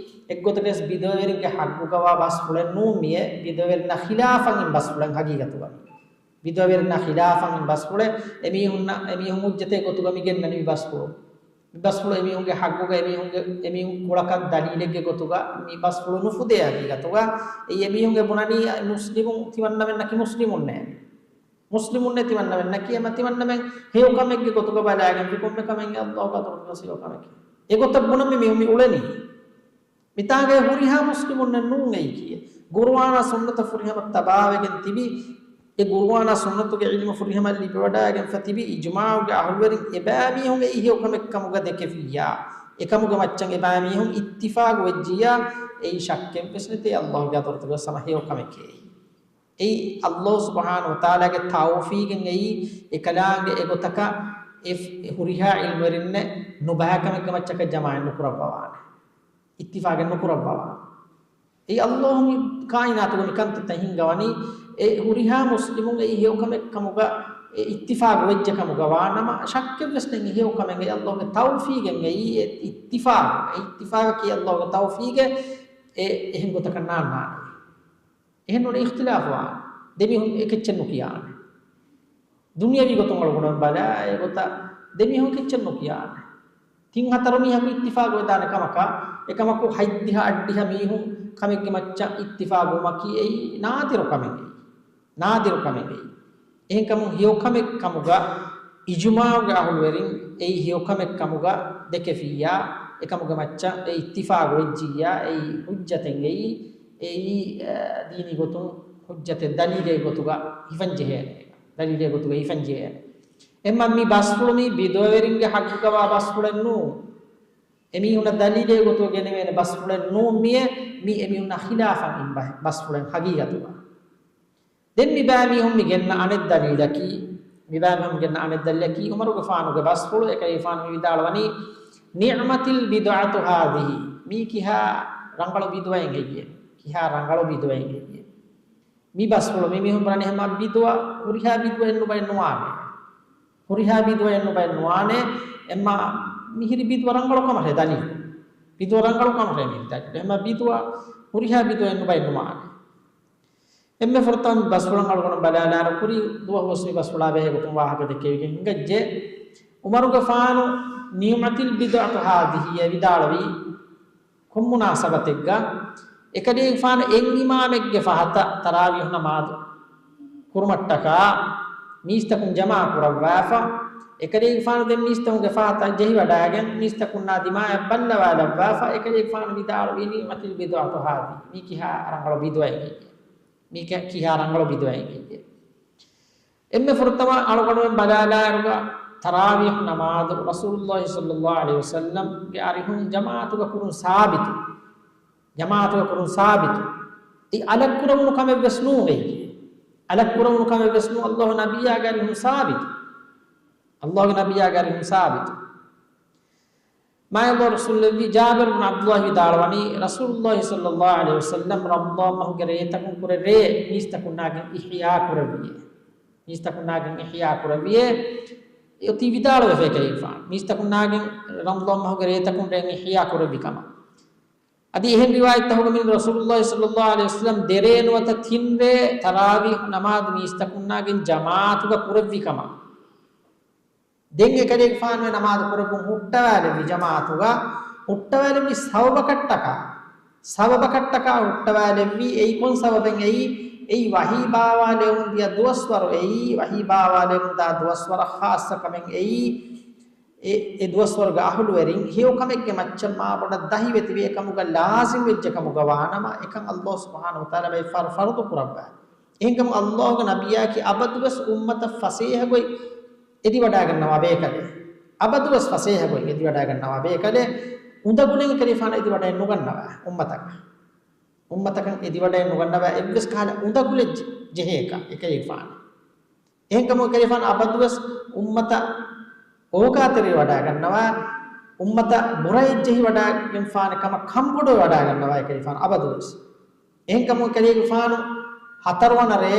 އެއްގޮތަކަސް ބިދުޢަވެރިންގެ ޙައްޤުގަވާ ބަސްފުޅެއް ނޫން މިއެއް. ބިދުޢަވެރިންނާ ޚިލާފަށް އިން ބަސްފުޅެއް ޙަޤީޤަތުގަ. ބިދުޢަވެރިންނާ ޚިލާފަށް އިން ބަސްފުޅެއް. އެމީހުންނަށް، އެމީހުން ޙުއްޖަތެއް ގޮތުގަ މި ގެންނަނީ މި ބަސްފުޅު. މި ބަސްފުޅު އެމީހުންގެ ޙައްޤުގަ އެމީހުންގެ، އެމީހުން ކުޅަކަށް ދަލީލެއްގެ ގޮތުގަ މި ބަސްފުޅު ނުފުދޭ ޙަޤީޤަތުގަ. އެއީ އެމީހުންގެ ބުނަނީ މުސްލިމުން ތިމަންނަމެންނަކީ މުސްލިމުންނޭ. މުސްލިމުންނެތި ވަންނަމެންނަކީ، އެމަތިވަންނަމެން ހެޔޮކަމެއްގެ ގޮތުގަ ބަލާގެންފި ކޮންމެ ކަމެއް އައްލާހުގެ ހަޟްރަތުގަ ހެޔޮކަމެކޭ. އެގޮތަށް ބުނަން މި މީހުން މި އުޅެނީ. މިތާގައި ހުރިހާ މުސްލިމުންނެއް ނޫން އެއީކީ. ގުރުއާނާ ސުންނަތަށް ފުރިހަމަ ތަބާވެގެން ތިބި، އެ ގުރުއާނާ ސުންނަތުގެ އިލްމު ފުރިހަމަ ލިބިވަޑައިގެންފަ ތިބި، އިޖުމާޢުގެ އަހުލުވެރިން އެބައިމީހުން އެއީ ހެޔޮކަމެއްކަމުގަ ދެކެފިއްޔާ، އެކަމުގެ މައްޗަށް އެބައިމީހުން އިއްތިފާގު ވެއްޖިއްޔާ، އެއީ ޝައްކެއްވެސް ނެތޭ އައްލާހުގެ ހަޟްރަތުގަ ހަމަ ހެޔޮކަމެކޭ. އެއީ އައްލާހު ސުބްޙާނަހު ވަތަޢާލާގެ ތައުފީގެން އެއީ އެކަލާނގެ އެގޮތަކަށް އެ ހުރިހާ ޢިލްމުވެރިންނެއް ނުބައި ކަމެއްގެ މައްޗަކަށް ޖަމާއެއް ނުކުރައްވަވާނެ. އިއްތިފާގެއް ނުކުރައްވަވާނެ. އެއީ އައްލާހު މި ކާއިނާތުގަ މި ކަންތައްތައް ހިންގަވަނީ އެ ހުރިހާ މުސްލިމުން އެއީ ހެޔޮކަމެއް ކަމުގަ އެ އިއްތިފާގު ވެއްޖެ ކަމުގަ ވާނަމަ، ޝައްކެއްވެސް ނެތް އެ ހެޔޮކަމެއް އެއީ އައްލާހުގެ ތައުފީގެން އެއީ އެ އިއްތިފާގު. އެ އިއްތިފާގަކީ އައްލާހުގެ ތައުފީގެއް އެ އެހެން ގޮތަކަށް ނާންނާނެ. އެހެން ނޫނީ އިޚްތިލާފުވާނެ. ދެމީހުން އެކެއްޗެއް ނުކިޔާނެ. ދުނިޔަވީ ގޮތުން އަޅުގަނޑުމެން ބަލާ އެގޮތަށް ދެމީހުން އެކެއްޗެއް ނުކިޔާނެ. ތިން ހަތަރު މީހަކު އިއްތިފާގު ވެދާނެ ކަމަކަށް، އެކަމަކު ހަތްދިހަ އަށްޑިހަ މީހުން ކަމެއްގެ މައްޗަށް އިއްތިފާގުވުމަކީ އެއީ ނާދިރު ކަމެއް އެއީ. ނާދިރު ކަމެއް އެއީ. އެހެންކަމުން ހެޔޮކަމެއް ކަމުގަ އިޖުމާޢުގެ އަހުލުވެރިން އެއީ ހެޔޮކަމެއް ކަމުގަ ދެކެފިއްޔާ، އެކަމުގެ މައްޗަށް އެ އިއްތިފާގު ވެއްޖިއްޔާ، އެއީ ޙުއްޖަތެއް އެއީ، އެއީ، އަ، ދީނީ ގޮތުން ޙުއްޖަތެއް ދަލީލެއް ގޮތުގަ ހިފަން ޖެހޭނެ. ދަލީލެއް ގޮތުގަ ހިފަން ޖެހޭނެ. އެހެންމަ މި ބަސްފުޅު މީ ބިދުޢަވެރިންގެ ޙައްޤުގަ ވާ ބަސްފުޅެއް ނޫން. އެމީހުންނަށް ދަލީލެއް ގޮތުގަ ގެނެވޭނެ ބަސްފުޅެއް ނޫން މިއެއް. މީ އެމީހުންނާ ޚިލާފަށް އިން ބަ-، ބަސްފުޅެއް ޙަޤީޤަތުގަ. ދެން މިބައިމީހުން މި ގެންނަ އަނެއް ދަލީލަކީ، މިބައިމީހުން ގެންނަ އަނެއް ދަލީލަކީ ޢުމަރުގެފާނުގެ ބަސްފުޅު. އެކަލޭގެފާނު މި ވިދާޅުވަނީ، "نعمت البضاعة هذه." މީ ކިހާ ރަނގަޅު ބިދުޢައެއް ހެއްޔޭ؟ ކިހާ ރަނގަޅު ބިދުޢައެއް ހެއްޔޭ؟ މި ބަސްފުޅު މި މީހުން ބުނަނީ ހަމަ ބިދުޢަ، ހުރިހާ ބިދުޢައެއް ނުބައެއް ނުވާނެ. ހުރިހާ ބިދުޢައެއް ނުބައެއް ނުވާނެ. އެމަ މިހިރި ބިދުޢަ ރަނގަޅު ކަމަށް ދަލީލު. ބިދުޢަ ރަނގަޅު ކަމަށް މި ދަލީލު. އެމަ ބިދުޢަ، ހުރިހާ ބިދުޢައެއް ނުބައެއް ނުވާނެ. އެންމެ ފުރަތަމަ ބަސްފުޅަށް އަޅުގަނޑު ބަލާލާރު ކުރި ދުވަހު ވެސް މި ބަސްފުޅާ ބެހޭ ގޮތުން ވާހަކަ ދެއްކެވިގެން ހިނގައްޖެ. ޢުމަރުގެފާނު "نعمت البضاعة هذه" އޭ ވިދާޅުވީ ކޮން މުނާސަބަތެއްގަ؟ އެކަލޭގެފާނު އެއް އިމާމެއްގެ ފަހަތަށް ތަރާވީޙު ނަމާދު ކުރުމަށްޓަކާ މީސްތަކުން ޖަމާ ކުރައްވާފަ، އެކަލޭގެފާނު ދެން މީސްތަކުންގެ ފަހަތަށް ޖެހިވަޑައިގެން މީސްތަކުންނާ ދިމާޔަށް ބައްލަވާލައްވާފަ، އެކަލޭގެފާނު ވިދާޅުވީ، "نعمت البضاعة هذه." މީ ކިހާ ރަނގަޅު ބިދުޢައެއް ހެއްޔޭ؟ މީ ކި-، ކިހާ ރަނގަޅު ބިދުޢައެއް ހެއްޔޭ؟ އެންމެ ފުރަތަމަ އަޅުގަނޑުމެން ބަލާލާއިރުގަ ތަރާވީޙު ނަމާދު ރަސޫލުﷲ ޞައްލަﷲ ޢަލައިހި ވަސައްލަމްގެ އަރިހުން ޖަމާޢަތުގަ ކުރުން ސާބިތު. ޖަމާޢަތުގަ ކުރުން ސާބިތު. އެ އަލަށް ކުރެވުނު ކަމެއް ވެސް ނޫން އެއީ. އަލަށް ކުރެވުނު ކަމެއް ވެސް ނޫން. ﷲ ނަބިއްޔާގެ އަރިހުން ސާބިތު. ﷲ ގެ ނަބިއްޔާގެ އަރިހުން ސާބިތު. މާތް ރަސޫލު ވި-، ޖާބިރު ބިން ޢަބްދުﷲ ވިދާޅުވަނީ، ރަސޫލުﷲ ޞައްލަﷲ ޢަލައިހި ވަސައްލަމް ރަމަޟާން މަހުގެ ރޭތަކުން ކުރެ ރޭ މީސްތަކުންނާގެން އިޙްޔާ ކުރެއްވިއޭ. މީސްތަކުންނާގެން އިޙްޔާ ކުރެއްވިއޭ. އޮތީ ވިދާޅުވެފަ އެކަލޭގެފާނު. މީސްތަކުންނާގެން ރަމަޟާން މަހުގެ ރޭތަކުން ރޭން އިޙްޔާ ކުރެއްވި ކަމަށް. އަދި އެހެން ރިވާޔަތްތަކުގަ މިން ރަސޫލުﷲ ޞައްލަﷲ ޢަލައިހި ވަސައްލަމް ދެރޭ ނުވަތަ ތިން ރޭ ތަރާވީޙު ނަމާދު މީސްތަކުންނާގެން ޖަމާޢަތުގަ ކުރެއްވި ކަމަށް. ދެން އެކަލޭގެފާނު އެ ނަމާދު ކުރެއްވުން ހުއްޓަވާލެއްވި ޖަމާޢަތުގަ، ހުއްޓަވާލެއްވި ސަބަބަކަށްޓަކާ، ސަބަބަކަށްޓަކާ ހުއްޓަވާލެއްވީ. އެއީ ކޮން ސަބަބެއް އެއީ؟ އެއީ ވަޙީ ބާވާލެވުން ދިޔަ ދުވަސްވަރު އެއީ، ވަޙީ ބާވާލެވުން ދާ ދުވަސްވަރަށް ޚާއްޞަ ކަމެއް އެއީ. އެ، އެ ދުވަސްވަރުގެ އަހުލުވެރިން ހެޔޮކަމެއްގެ މައްޗަށް މާބޮޑަށް ދަހިވެތިވެ އެކަމުގަ ލާޒިމް ވެއްޖެ ކަމުގަ ވާނަމަ، އެކަން ﷲ ސުބްޙާނަހޫ ވަތަޢާލާ ބައި ފަރު، ފަރުޟު ކުރައްވާ. އެހެންކަމުން ﷲ ގެ ނަބިއްޔާއަކީ އަބަދުވެސް އުއްމަތަށް ފަސޭހަގޮތް އެދިވަޑައިގަންނަވާ ބޭކަލެއް. އަބަދުވެސް ފަސޭހަގޮތް އެދިވަޑައިގަންނަވާ ބޭކަލެއް. އުނދަގުލެއް އެކަލޭގެފާނަށް އެދިވަޑައެއް ނުގަންނަވާ އުއްމަތަކަށް. އުއްމަތަކަށް އެދިވަޑައެއް ނުގަންނަވާ އެއްވެސް ކަހަލަ އުނދަގުލެއް ޖެ-، ޖެހޭކަށް އެކަލޭގެފާނަށް. އެހެންކަމުން އެކަލޭގެފާނު އަބަދުވެސް އުއްމަތަށް އޯގާތެރިވެވަޑައިގަންނަވާ، އުއްމަތަށް ބުރައެއް ޖެހިވަޑައިގެންފާނެ ކަމަށް ކަންބޮޑުވެވަޑައިގަންނަވާ އެކަލޭގެފާނު އަބަދުވެސް. އެހެންކަމުން އެކަލޭގެފާނު ހަތަރުވަނަ ރޭ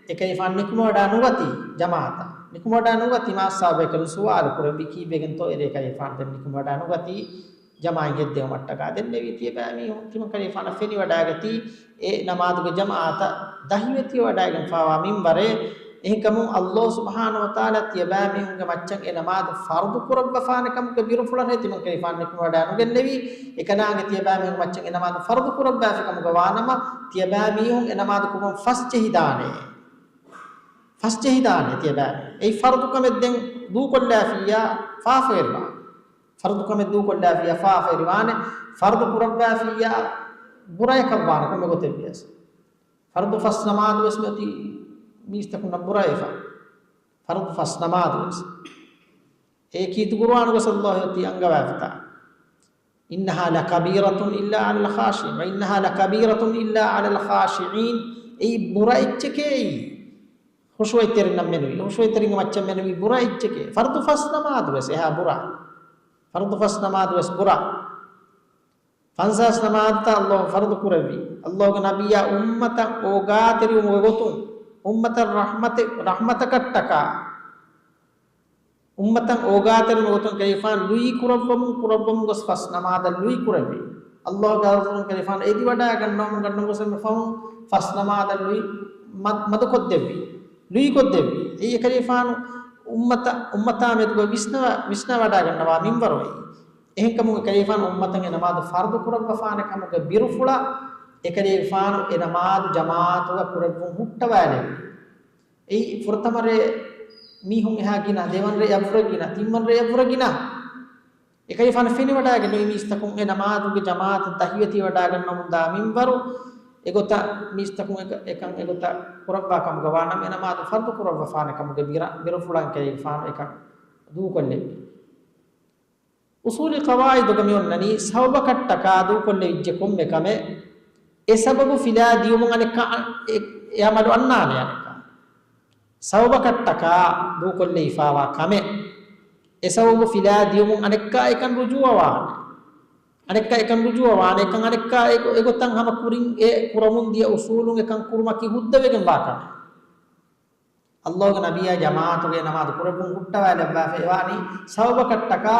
އެކަލޭގެފާނު ނިކުމެވަޑައި ނުގަތީ ޖަމާޢަތަށް. ނިކުމެވަޑައި ނުގަތީ މާ ސަބަބެކަލުން ސުވާލު ކުރެއްވި ކީއްވެގެންތޯ އެރޭ އެކަލޭގެފާނު ދެން ނިކުމެވަޑައި ނުގަތީ؟ ޖަމާޢަތް ހެއްދެވުމަށްޓަކާ ދެންނެވީ ތިޔަބައިމީހުން ތިމަންކަލޭގެފާނަށް ފެނިވަޑައިގަތީ އެ ނަމާދުގެ ޖަމާޢަތަށް ދަހިވެތިވެވަޑައިގެންފާވާ މިންވަރެއް. އެހެންކަމުން ﷲ ސުބްޙާނަހޫ ވަތަޢާލާ ތިޔަބައިމީހުންގެ މައްޗަށް އެ ނަމާދު ފަރުޟު ކުރައްވަފާނެ ކަމުގެ ބިރުފުޅަށް ތިމަންކަލޭގެފާނު ނިކުމެވަޑައި ނުގެންނެވީ. އެކަލާނގެ ތިޔަބައިމީހުންގެ މައްޗަށް އެ ނަމާދު ފަރުޟު ކުރައްވާފި ކަމުގަ ވާނަމަ، ތިޔަބައިމީހުން އެ ނަމާދު ކުރުމަށް ފަސްޖެހިދާނެ. ފަސްޖެހިދާނެ ތިޔަބައި. އެއީ ފަރުދު ކަމެއް ދެން ދޫކޮށްލާފިއްޔާ ފާފަވެރިވާނެ. ފަރުދު ކަމެއް ދޫކޮށްލާފިއްޔާ ފާފަވެރިވާނެ. ފަރުދު ކުރައްވާފިއްޔާ ބުރައެކަށްވާނެ ކޮންމެ ގޮތެއްވިޔަސް. ފަރުދު ފަސް ނަމާދުވެސް މިއޮތީ މީސްތަކުންނަށް ބުރައެފަ. ފަރުދު ފަސް ނަމާދުވެސް. އެއީ ކީރިތި ޤުރުއާނުގަސް ﷲ އޮތީ އަންގަވާފިތާ. إنها لكبيرة إلا على الخاشعين، وإنها لكبيرة إلا على الخاشعين. އެއީ ބުރަ އެއްޗެކޭ އެއީ. ޚުޝޫޢަތްތެރިންނަށް މެނުވީ، ޚުޝޫޢަތްތެރިންގެ މައްޗަށް މެނުވީ ބުރަ އެއްޗެކޭ. ފަރުދު ފަސް ނަމާދުވެސް އެހާ ބުރަ. ފަރުދު ފަސް ނަމާދުވެސް ބުރަ. ފަންސާސް ނަމާދުތައް ﷲ ފަރުދު ކުރެއްވި. ﷲގެ ނަބިއްޔާ އުއްމަތަށް އޯގާތެރިވުމުގެ ގޮތުން، އުއްމަތަށް ރަޙްމަތެއް، ރަޙްމަތަކަށްޓަކާ، އުއްމަތަށް އޯގާތެރިވުމުގެ ގޮތުން ކަލޭގެފާނު ލުއި ކުރައްވަމުން، ކުރައްވަމުން ގޮސް ފަސް ނަމާދަށް ލުއި ކުރެއްވި. ﷲގެ ޙަޟްރަތުން ކަލޭގެފާނު އެދިވަޑައިގަންނަވަމުން ގަންނަވަން ގޮސް އެންމެ ފަހުން ފަސް ނަމާދަށް ލުއި މަ-، މަދުކޮށްދެއްވި. ލުއިކޮށްދެއްވި. އެއީ އެކަލޭގެފާނު އުއްމަތަށް، އުއްމަތާ މެދުގަ ވިސްނަވަ-، ވިސްނަވަޑައިގަންނަވާ މިންވަރު އެއީ. އެހެންކަމުން އެކަލޭގެފާނު އުއްމަތަށް އެ ނަމާދު ފަރުދު ކުރައްވަފާނެ ކަމުގެ ބިރުފުޅަށް އެކަލޭގެފާނު އެ ނަމާދު ޖަމާޢަތުގަ ކުރެއްވުން ހުއްޓަވާލެއްވި. އެއީ ފުރަތަމަ ރޭ މީހުން އެހާ ގިނަ، ދެވަނަ ރޭ އަށްވުރެ ގިނަ، ތިންވަނަ ރޭ އަށްވުރެ ގިނަ. އެކަލޭގެފާނު ފެނިވަޑައިގެންނެވި މީސްތަކުން އެ ނަމާދުގެ ޖަމާޢަތަށް ދަހިވެތިވެވަޑައިގަންނަވަމުންދާ މިންވަރު، އެގޮތަށް މީސްތަކުން އެކަ-، އެކަން އެގޮތަށް ކުރައްވާ ކަމުގަ ވާނަމަ، އެ ނަމާދު ފަރުދު ކުރައްވަފާނެ ކަމުގެ ބިރަ-، ބިރުފުޅަށް އެކަލޭގެފާނު އެކަން ދޫކޮށްލެއްވި. އުޞޫލީ ޤަވާޢިދުގަ މިއޮންނަނީ ސަބަބަކަށްޓަކާ ދޫކޮށްލެވިއްޖެ ކޮންމެ ކަމެއް، އެ ސަބަބު ފިލާ ދިޔުމުން އަނެއްކާ އަ-، އެ، އެ ޢަމަލު އަންނާނެ އަނެއްކާ. ސަބަބަކަށްޓަކާ ދޫކޮށްލެވިފާވާ ކަމެއް، އެ ސަބަބު ފިލާ ދިޔުމުން އަނެއްކާ އެކަން ރުޖޫޢަވާނެ. އަނެއްކާ އެކަން ރުޖޫޢަވާނެ. އެކަން އަނެއްކާ އެ-، އެގޮތަށް ހަމަ ކުރިން އެ ކުރަމުން ދިޔަ އުޞޫލުން އެކަން ކުރުމަކީ ހުއްދަވެގެން ވާ ކަމެއް. ﷲގެ ނަބިއްޔާ ޖަމާޢަތުގައި ނަމާދު ކުރެއްވުން ހުއްޓަވާލައްވާފައިވާނީ ސަބަބަކަށްޓަކާ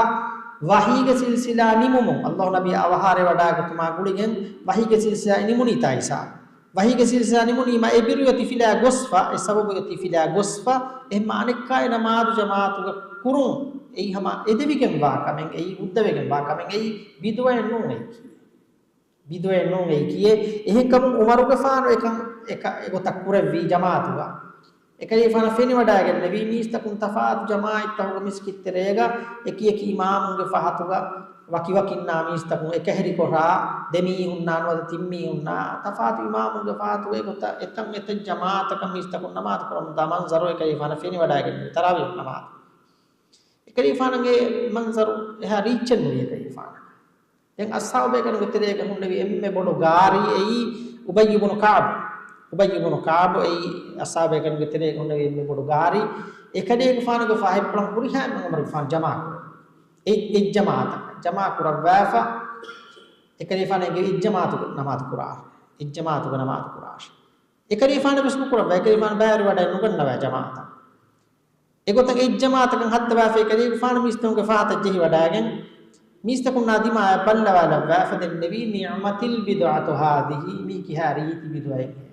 ވަޙީގެ ސިލްސިލާ ނިމުމުން. ﷲ ނަބީ އަވަހާރަވެވަޑައިގަތުމާ ގުޅިގެން ވަޙީގެ ސިލްސިލާ ނިމުނީތާ ހިސާބު. ވަޙީގެ ސިލްސިލާ ނިމުނީމަ އެ ބިރުވެތި ފިލާ ގޮސްފަ، އެ ސަބަބުވެތި ފިލާ ގޮސްފަ، އެހެންމަ އަނެއްކާ އެ ނަމާދު ޖަމާޢަތުގަ ކުރުން އެއީ ހަމަ އެދެވިގެންވާ ކަމެއް، އެއީ ހުއްދަވެގެންވާ ކަމެއް، އެއީ ބިދުޢައެއް ނޫން އެއީކީ. ބިދުޢައެއް ނޫން އެއީކީއޭ. އެހެންކަމުން ޢުމަރުގެފާނު އެކަން އެކަ-، އެގޮތަށް ކުރެއްވީ ޖަމާޢަތުގަ. އެކަލޭގެފާނަށް ފެނިވަޑައިގެންނެވީ މީސްތަކުން ތަފާތު ޖަމާޢަތްތަކުގެ މިސްކިތްތެރޭގަ އެކިއެކި އިމާމުންގެ ފަހަތުގަ ވަކިވަކިންނާ މީސްތަކުން އެކަހެރިކޮށާ، ދެމީހުންނާ ނުވަތަ ތިންމީހުންނާ ތަފާތު އިމާމުންގެ ފަހަތުގަ އެގޮތަށް އެތަން އެތައް ޖަމާޢަތަކަށް މީސްތަކުން ނަމާދު ކުރަމުންދާ މަންޒަރު އެކަލޭގެފާނަށް ފެނިވަޑައިގެންނެވި ތަރާވީޙު ނަމާދު. އެކަލޭގެފާނަށް އެ މަންޒަރު އެހާ ރީއްޗެއް ނުވި އެކަލޭގެފާނަށް. ދެން އަޞްޙާބުބޭކަލުންގެ ތެރޭގަ ހުންނެވި އެންމެ ބޮޑު ގާރީ އެއީ އުބައްޔު ބުނު ކަޢުބު. އުބައްޔު ބުނު ކަޢުބު އެއީ އަޞްޙާބުބޭކަލުންގެ ތެރޭގަ ހުންނެވި އެންމެ ބޮޑު ގާރީ. އެކަލޭގެފާނުގެ ފަހަތްޕުޅަށް ހުރިހާ އެންމެ ޢުމަރުގެފާނު ޖަމާކުރޭ. އެ-، އެއްޖަމާޢަތަށް ޖަމާކުރައްވާފަ، އެކަލޭގެފާނު އެނގޭ އެއްޖަމާޢަތުގެ ނަމާދު ކުރާށޭ. އެއްޖަމާޢަތުގެ ނަމާދު ކުރާށޭ. އެކަލޭގެފާނު ވެސް ނުކުރައްވާ، އެކަލޭގެފާނު ބައިވެރިވަޑައެއް ނުގަންނަވާ ޖަމާޢަތަށް. އެގޮތަށް އެއްޖަމާޢަތަކަށް ހައްދަވާފައި ކަލޭގެފާނު މީސްތަކުންގެ ފަހަތަށް ޖެހިވަޑައިގެން، މީސްތަކުންނާ ދިމާއަށް ބައްލަވާލައްވާފަ ދެންނެވީ، نعمت البدعة هذه، މީ ކިހާ ރީތި ބިދުޢައެއްހޭ.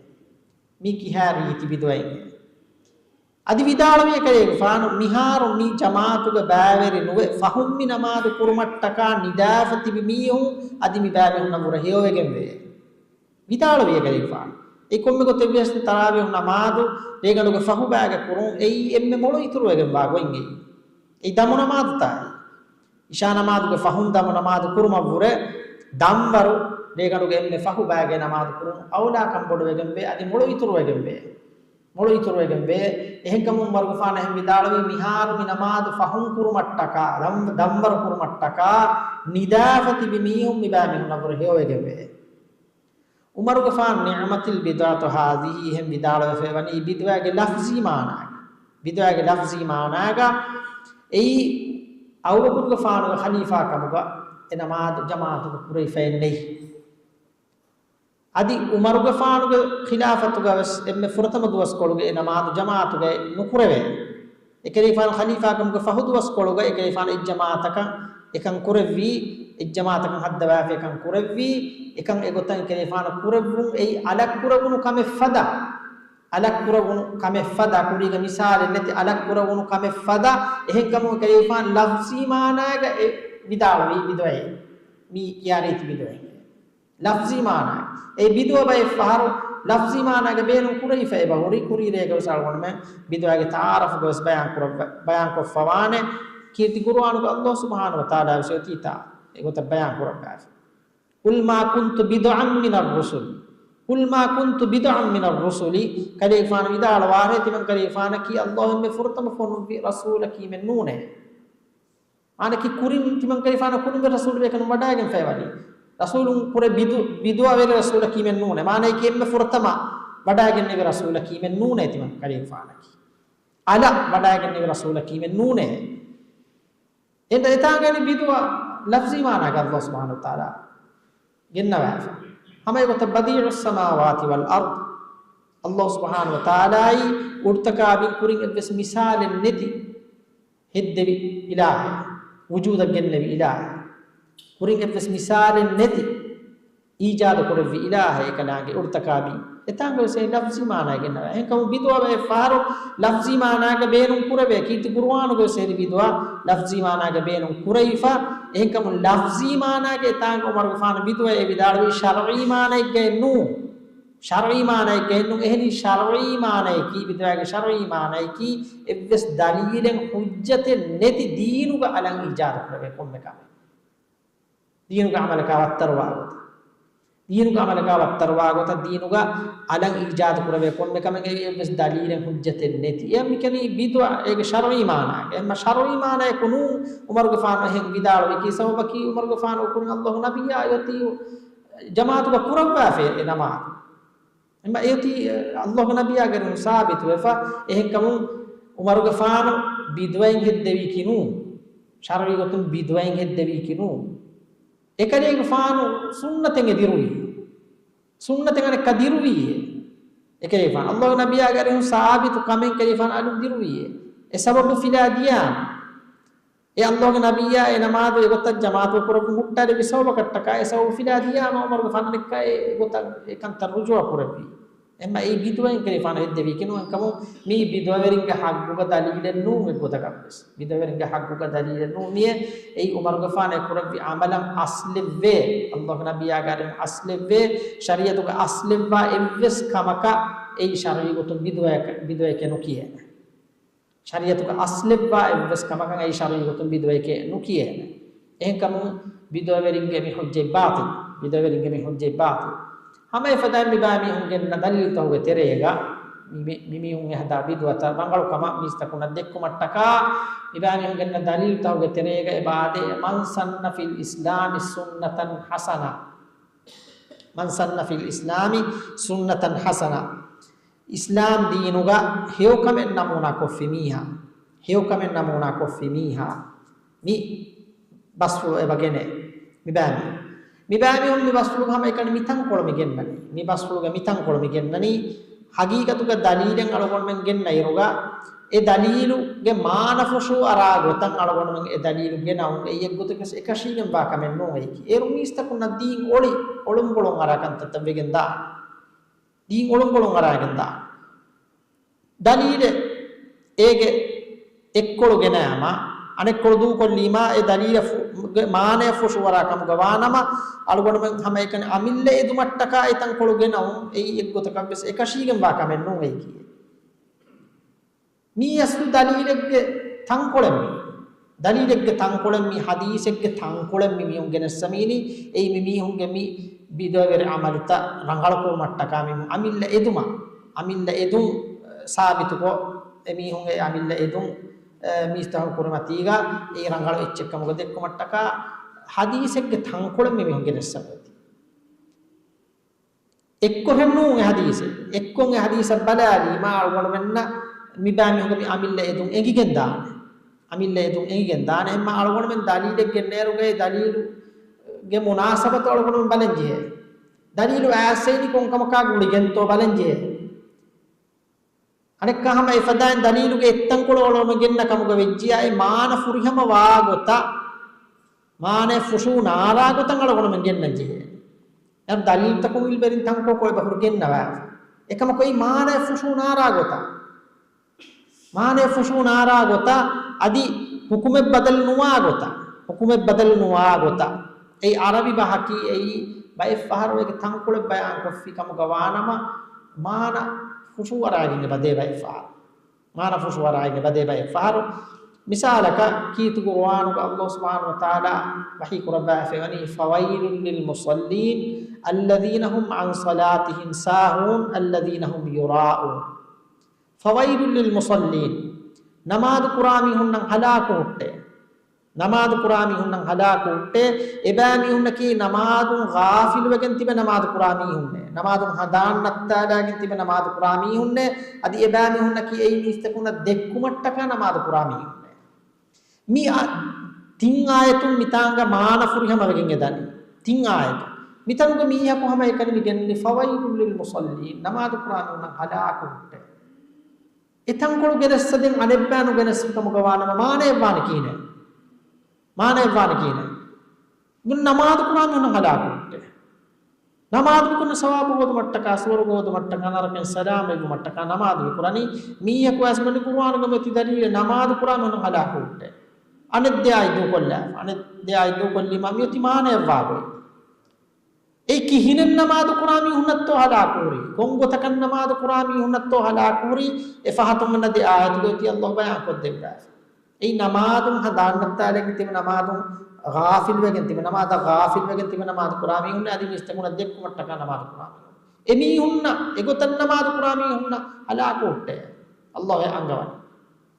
މީ ކިހާ ރީތި ބިދުޢައެއްހޭ. އަދި ވިދާޅުވި ކަލޭގެފާނު، މިހާރު މި ޖަމާޢަތުގަ ބައިވެރި ނުވެ، ފަހުން މި ނަމާދު ކުރުމަށްޓަކާ ނިދާފަ ތިބި މީހުން އަދި މި ބައިމީހުންނަށްވުރެ ހެޔޮވެގެންވޭ. ވިދާޅުވި ކަލޭގެފާނު، އެ ކޮންމެ ގޮތެއްވިޔަސް ތަރާވީޙު ނަމާދު ރޭގަނޑުގެ ފަހުބައިގަ ކުރުން އެއީ އެންމެ މޮޅު އިތުރުވެގެންވާ ގޮތް އެއީ. އެއީ ދަމު ނަމާދުތާއި. އިޝާ ނަމާދުގެ ފަހުން ދަމު ނަމާދު ކުރުމަށްވުރެ ދަންވަރު ރޭގަނޑުގެ އެންމެ ފަހުބައިގެ ނަމާދު ކުރުން އައުލާކަން ބޮޑުވެގެންވޭ، އަދި މޮޅު އިތުރުވެގެންވޭ. މޮޅު އިތުރުވެގެންވޭ. އެހެންކަމުން ޢުމަރުގެފާނު އެހެން ވިދާޅުވީ، މިހާރު މި ނަމާދު ފަހުން ކުރުމަށްޓަކާ، ދަން-، ދަންވަރު ކުރުމަށްޓަކާ ނިދާފަ ތިބި މީހުން މި ބައިމީހުންނަށްވުރެ ހެޔޮވެގެންވޭ. ޢުމަރުގެފާނު نعمت البدعة هذه އެހެން ވިދާޅުވެފައިވަނީ ބިދުޢަގެ ލަފްޒީ މާނާގަ. ބިދުޢަގެ ލަފްޒީ މާނާގަ އެއީ އަބޫބަކުރުގެފާނުގެ ޚަލީފާކަމުގަ އެ ނަމާދު ޖަމާޢަތުގަ ކުރެވިފައެއް ނެތް. އަދި ޢުމަރުގެފާނުގެ ޚިލާފަތުގަވެސް އެންމެ ފުރަތަމަ ދުވަސްކޮޅުގެ އެ ނަމާދު ޖަމާޢަތުގައި ނުކުރެވޭ. އެކަލޭގެފާނު ޚަލީފާކަމުގެ ފަހު ދުވަސްކޮޅުގަ އެކަލޭގެފާނު އެއްޖަމާޢަތަކަށް އެކަން ކުރެއްވީ، އެއްޖަމާޢަތަކަށް ހައްދަވާފަ އެކަން ކުރެއްވީ، އެކަން އެގޮތަށް އެކަލޭގެފާނު ކުރެއްވުން އެއީ އަލަށް ކުރެވުނު ކަމެއް ފަދަ، އަލަށް ކުރެވުނު ކަމެއް ފަދަ، ކުރީގެ މިސާލެއް ނެތި އަލަށް ކުރެވުނު ކަމެއް ފަދަ، އެހެންކަމުން އެކަލޭގެފާނު ލަފްޒީ މާނާގަ އެ ވިދާޅުވީ ބިދުޢައެއް، މީ ކިޔާ ރީތި ބިދުޢައެއް. ލަފްޒީ މާނާ. އެ ބިދުޢަ ބައެއް ފަހަރު ލަފްޒީ މާނާގެ ބޭނުން ކުރެވިފައި އެބަ ހުރި، ކުރީ ރޭގަވެސް އަޅުގަނޑުމެން ބިދުޢާގެ ތަޢާރަފުގަވެސް ބަޔާން ކުރައްވަ، ބަޔާންކޮށްފަވާނެ. ކީރިތި ޤުރުއާނުގަ ﷲ ސުބްޙާނަހޫ ވަތަޢާލާ ވެސް އޮތީތާ އެގޮތަށް ބަޔާން ކުރައްވާފަ. قل ما كنت بدعا من الرسل. قل ما كنت بدعا من الرسل. ކަލޭގެފާނު ވިދާޅުވާށޭ، ތިމަން ކަލޭގެފާނަކީ ﷲ އެންމެ ފުރަތަމަ ފޮނުއްވި ރަސޫލަކީމެއް ނޫނޭ. މާނައަކީ ކުރިން ތިމަން ކަލޭގެފާނު ކުރިން ވެ ރަސޫލު ބޭކަލުން ވަޑައިގެންފައިވަނީ. ރަސޫލުން ކުރެ ބިދު، ބިދުޢަވެރި ރަސޫލަކީމެއް ނޫނޭ. މާނައަކީ އެންމެ ފުރަތަމަ ވަޑައިގެންނެވި ރަސޫލަކީމެއް ނޫނޭ ތިމަން ކަލޭގެފާނަކީ. އަލަށް ވަޑައިގެންނެވި ރަސޫލަކީމެއް ނޫނޭ. އެން އެތާނގައި ބިދުޢަ ލަފްޒީ މާނާގަ ﷲ ސުބްޙާނަހޫ ވަތަޢާލާ ގެންނަވާފަ. ހަމަ އެގޮތަށް ބަދީޢުއްސަމާވާތި ވަލް އަރްޟް. ﷲ ސުބްޙާނަހޫ ވަތަޢާލާއީ އުޑުތަކާ ބިން ކުރިން އެއްވެސް މިސާލެއް ނެތި ހެއްދެވި އިލާހެއް، ވުޖޫދަށް ގެންނެވި އިލާހެއް. ކުރިން އެއްވެސް މިސާލެއް ނެތި އީޖާދު ކުރެއްވި އިލާހެއް އެކަލާނގެ އުޑުތަކާ ބިން. އެތާނގަވެސް އެ ލަފްޒީ މާނާ ގެންނަވާ. އެހެންކަމުން ބިދުޢަ ބައެއް ފަހަރު ލަފްޒީ މާނާގަ ބޭނުން ކުރެވޭ. ކީރިތި ޤުރުއާނުގަވެސް އެހެނި ބިދުޢަ ލަފްޒީ މާނާގަ ބޭނުން ކުރެވިފަ. އެހެންކަމުން ލަފްޒީ މާނާގެ އެތާނގަ ޢުމަރުގެފާނު ބިދުޢައޭ ވިދާޅުވީ ޝަރްޢީ މާނައެއްގައެއް ނޫން. ޝަރްޢީ މާނައެއްގައެއް ނޫން. އެހެނީ ޝަރްޢީ މާނައަކީ، ބިދުޢާގެ ޝަރްޢީ މާނައަކީ އެއްވެސް ދަލީލެއް ޙުއްޖަތެއް ނެތި ދީނުގަ އަލަށް އީޖާދު ކުރެވޭ ކޮންމެ ކަމެއް. ދީނުގެ ޢަމަލަކާ ވައްތަރުވާ ގޮތަށް. ދީނުގެ ޢަމަލަކާ ވައްތަރުވާ ގޮތަށް ދީނުގަ އަލަށް އީޖާދު ކުރެވޭ ކޮންމެ ކަމެއް އެއީ އެއްވެސް ދަލީލެއް ޙުއްޖަތެއް ނެތި. އެ މިކަނީ ބިދުޢަ އޭގެ ޝަރްޢީ މާނާއެއް. އެހެންމަ ޝަރްޢީ މާނާއެކު ނޫން ޢުމަރުގެފާނު އެހެން ވިދާޅުވީ. ކީ ސަބަބަކީ ޢުމަރުގެފާނު ކުރިން ﷲ ނަބިއްޔާ އޮތީ ޖަމާޢަތުގަ ކުރައްވާފައި އެ ނަމާދު. އެމަ އެއޮތީ ﷲ ނަބިއްޔާގެ ސާބިތުވެފަ. އެހެންކަމުން ޢުމަރުގެފާނު ބިދުޢައިން ހެއްދެވީކީ ނޫން. ޝަރްޢީ ގޮތުން ބިދުޢައިން ހެއްދެވީކީ ނޫން. އެކަލޭގެފާނު ސުންނަތެއް އެ ދިރުވީ. ސުންނަތެއް އަނެއްކާ ދިރުވީއޭ. އެކަލޭގެފާނު ﷲ ނަބިއްޔާގެ ސާބިތު ކަމެއް ކަލޭގެފާނު އަލުން ދިރުވީއޭ. އެ ސަބަބު ފިލާ ދިޔާނަ. އެ ﷲގެ ނަބިއްޔާ އެ ނަމާދު އެގޮތަށް ޖަމާޢަތު ކުރައްވަން ހުއްޓާލެއްވި ސަބަބަކަށްޓަކާ އެ ސަބަބު ފިލާ ދިޔާމަ ޢުމަރުގެފާނަށް އެ ގޮތަށް އެކަންތައް ރުޖޫޢަ ކުރެއްވީ. އެހެންމަ އެއީ ބިދުޢައިން ކަލޭގެފާނު ހެއްދެވީކީ ނޫން. އެހެންކަމުން މީ ބިދުޢަވެރިންގެ ޙައްޤުގަ ދަލީލެއް ނޫން އެއްގޮތަކަށްވެސް. ބިދުޢަވެރިންގެ ޙައްޤުގަ ދަލީލެއް ނޫން. މިއީ އެއީ ޢުމަރުގެފާނު އެ ކުރެއްވި ޢަމަލަށް އަސްލެއްވޭ. ﷲގެ ނަބިއްޔާގެ އަރިހުން އަސްލެއްވޭ. ޝަރީޢަތުގަ އަސްލެއްވާ އެއްވެސް ކަމަކަށް އެއީ ޝަރްޢީ ގޮތުން ބިދުޢައެކެ، ބިދުޢައެކޭ ނުކިޔޭނެ. ޝަރީޢަތުގަ އަސްލެއްވާ އެއްވެސް ކަމަކަށް އެއީ ޝަރްޢީ ގޮތުން ބިދުޢައެކޭ ނުކިޔޭނެ. އެހެންކަމުން ބިދުޢަވެރިންގެ މި ޙުއްޖަތް ބާޠިލް. ބިދުޢަވެރިންގެ މި ޙުއްޖަތް ބާޠިލް. ހަމަ އެފަދައިން މިބާ މީހުން ގެންނަ ދަލީލްތަކުގެ ތެރޭގަ މި، މި، މި މީހުން އެހަދާ ބިދުޢަތައް ރަނގަޅު ކަމަށް މީސްތަކުންނަށް ދެއްކުމަށްޓަކާ، މިބާ މީހުން ގެންނަ ދަލީލްތަކުގެ ތެރޭގަ އެބަ އާދޭ، من سن في الإسلام سنة حسنة. من سن في الإسلام سنة حسنة. އިސްލާމް ދީނުގަ ހެޔޮކަމެއް ނަމޫނާ ކޮށްފި މީހާ، ހެޔޮކަމެއް ނަމޫނާ ކޮށްފި މީހާ، މި ބަސްފުޅު އެބަ ގެނޭ. މިބާމީ، މިބާމީހުން މި ބަސްފުޅުގަ ހަމައެކަނި މި ތަންކޮޅު މި ގެންނަނީ. މި ބަސްފުޅުގެ މި ތަންކޮޅު މި ގެންނަނީ. ހަގީގަތުގަ ދަލީލެއް އަޅުގަނޑުމެން ގެންނަ އިރުގަ، އެ ދަލީލުގެ މާނަ ފުށު އަރާ ގޮތަށް އަޅުގަނޑުމެން އެ ދަލީލު ގެނައުން އެއީ އެއްގޮތަކަށް އެކަށީގެންވާ ކަމެއް ނޫން އެއީކީ. އޭރު މީސްތަކުންނަށް ދީން އޮޅި އޮޅުންބޮޅުން އަރާ ކަންތައްތައް ވެގެން ދާނެ. ދީން އޮޅުންބޮޅުން އަރާގެން ދާނެ. ދަލީލެއް އޭގެ އެއްކޮޅު ގެނަޔާމާ، އަނެއްކޮޅު ދޫކޮށްލީމާ، އެ ދަލީލަށް ފު-، ގެ މާނަޔަށް ފުށު އަރާ ކަމުގަ ވާނަމަ، އަޅުގަނޑުމެން ހަމައެކަނި އަމިއްލަ އެދުމަށްޓަކާ އެ ތަންކޮޅު ގެނައުން އެއީ އެއްގޮތަކަށްވެސް އެކަށީގެންވާ ކަމެއް ނޫން އެއީކީ. މީ އަސްލު ދަލީލެއްގެ ތަންކޮޅެއް މީ. ދަލީލެއްގެ ތަންކޮޅެއް މީ، ޙަދީޘެއްގެ ތަންކޮޅެއް މި މީހުން ގެނެއްސަމީނީ، އެއީ މި މީހުންގެ މި ބިދުޢަވެރި ޢަމަލުތައް ރަނގަޅުކުރުމަށްޓަކާ މި އަމިއްލަ އެދުމަށް، އަމިއްލަ އެދުން، އަ، ސާބިތުކޮށް، އެ މީހުން އެ އަމިއްލަ އެދުން، އަ، މީސްތަކުން ކުރިމަތީގަ އެއީ ރަނގަޅު އެއްޗެއްކަމުގަ ދެއްކުމަށްޓަކާ ޙަދީޘެއްގެ ތަންކޮޅެއް މި މީހުން ގެނެއްސަމޭތީ. އެއްކޮށް ނޫން އެ ޙަދީޘެއް. އެއްކޮށް އެ ޙަދީޘަށް ބަލާލީމާ އަޅުގަނޑުމެންނަށް މިބާ މީހުންގެ މި އަމިއްލަ އެދުން އެނގިގެން ދާނެ. އަމިއްލަ އެދުން އެނގިގެން ދާނެ. އެހެންމާ އަޅުގަނޑުމެން ދަލީލެއް ގެންނައިރުގައި ދަލީލުގެ މުނާސަބަތު އަޅުގަނޑުމެން ބަލަން ޖެހޭ. ދަލީލު އައިސް އެއިނީ ކޮންކަމަކާ ގުޅިގެންތޯ ބަލަން ޖެހޭ. އަނެއްކާ ހަމަ އެފަދައިން ދަލީލުގެ އެއްތަންކޮޅު އަޅުގަނޑުމެން ގެންނަ ކަމުގަ ވެއްޖިޔާ އެ މާނަ ފުރިހަމަ ވާ ގޮތަށް، މާނައެއް ފުށޫ ނާރާ ގޮތަށް އަޅުގަނޑުމެން ގެންނަން ޖެހޭ. އެ ދަލީލުތަކުން ވިލްވެރިން ތަންކޮޅު އެބަހުރި ގެންނަވާފަ. އެކަމަކު އެއީ މާނައެއް ފުށޫ ނާރާ ގޮތަށް. މާނައެއް ފުށޫ ނާރާ ގޮތަށް އަދި ހުކުމެއް ބަދަލު ނުވާ ގޮތަށް. ހުކުމެއް ބަދަލު ނުވާ ގޮތަށް. އެއީ އަރަބި ބަހަކީ އެއީ ބައެއް ފަހަރު އޭގެ ތަންކޮޅެއް ބަޔާންކޮށްފި ކަމުގަ ވާނަމަ، މާނަ ފުށުއަރާގެން އެބަދޭ ބައެއް ފަހަރު. މާނަ ފުށުއަރާގެން އެބަދޭ ބައެއް ފަހަރު. މިސާލަކަށް، ކީރިތި ޤުރުއާނުގަ ﷲ ސުބްޙާނަހޫ ވަތަޢާލާ ވަޙީ ކުރައްވާފައިވަނީ، فويل للمصلين الذين هم عن صلاتهم ساهون الذين هم يراءون. فويل للمصلين، ނަމާދު ކުރާ މީހުންނަށް ހަލާކު ހުއްޓޭ. ނަމާދު ކުރާ މީހުންނަށް ހަލާކު ހުއްޓޭ. އެބައިމީހުންނަކީ ނަމާދުން ޣާފިލުވެގެން ތިބެ ނަމާދު ކުރާ މީހުންނޭ. ނަމާދުން ހަނދާން ނައްތާލާގެން ތިބެ ނަމާދު ކުރާ މީހުންނޭ. އަދި އެބައިމީހުންނަކީ އެއީ މީސްތަކުންނަށް ދެއްކުމަށްޓަކާ ނަމާދު ކުރާ މީހުންނޭ. މި އަ، ތިން އާޔަތުން މިތާނގަ މާނަ ފުރިހަމަ ވެގެން އެދަނީ. ތިން އާޔަތުން. މިތަނުގަ މީހަކު ހަމައެކަނި މި ގެންނަނީ فويل للمصلين، ނަމާދު ކުރާ މީހުންނަށް ހަލާކު ހުއްޓޭ. އެތަންކޮޅު ގެނެއްސަދޭން އަނެއްބައި ނުގެނެއްސި ކަމުގަ ވާނަމަ މާނައެއް ވާނެ ކިހިނެއް؟ މާނައެއް ވާނެ ކިހިނެއް؟ މި ނަމާދު ކުރާ މީހުންނަށް ހަލާކު ހުއްޓޭ. ނަމާދު ކުރުން ސަވާބު ހޯދުމަށްޓަކާ، ސުވަރުގެ ހޯދުމަށްޓަކާ، ނަރަކައިން ސަލާމަތްވުމަށްޓަކާ ނަމާދު މި ކުރަނީ. މީހަކު އައިސް މި ޤުރުއާނުގަ މިއޮތީ ދަލީލެއް، ނަމާދު ކުރާ މީހުން ހަލާކު ހުއްޓޭ. އަނެއް ދެ އާޔަތް ދޫކޮށްލާފަ، އަނެއް ދެ އާޔަތް ދޫކޮށްލީމާ މިއޮތީ މާނައަށް ވާގޮތް. އެ ކިހިނެއް ނަމާދު ކުރާ މީހުންނަށްތޯ ހަލާކު ހުރީ؟ ކޮން ގޮތަކަށް ނަމާދު ކުރާ މީހުންނަށްތޯ ހަލާކު ހުރީ؟ އެ ފަހަތުން އަންނަ ދެ އާޔަތުގައި އޮތީ ﷲ ބަޔާން ކޮށްދެއްވާފަ. އެއީ ނަމާދުން ހަނދާން ނައްތާލައިގެން ތިބެ ނަމާދުން ޣާފިލްވެގެން ތިބެ ނަމާދަށް ޣާފިލްވެގެން ތިބެ ނަމާދު ކުރާ މީހުންނޭ އަދި މީސްތަކުންނަށް ދެއްކުމަށްޓަކާ ނަމާދު ކުރާ މީހުން. އެމީހުންނަށް އެގޮތަށް ނަމާދު ކުރާ މީހުންނަށް ހަލާކު ހުއްޓޭ. ﷲ އެ އަންގަވަނީ.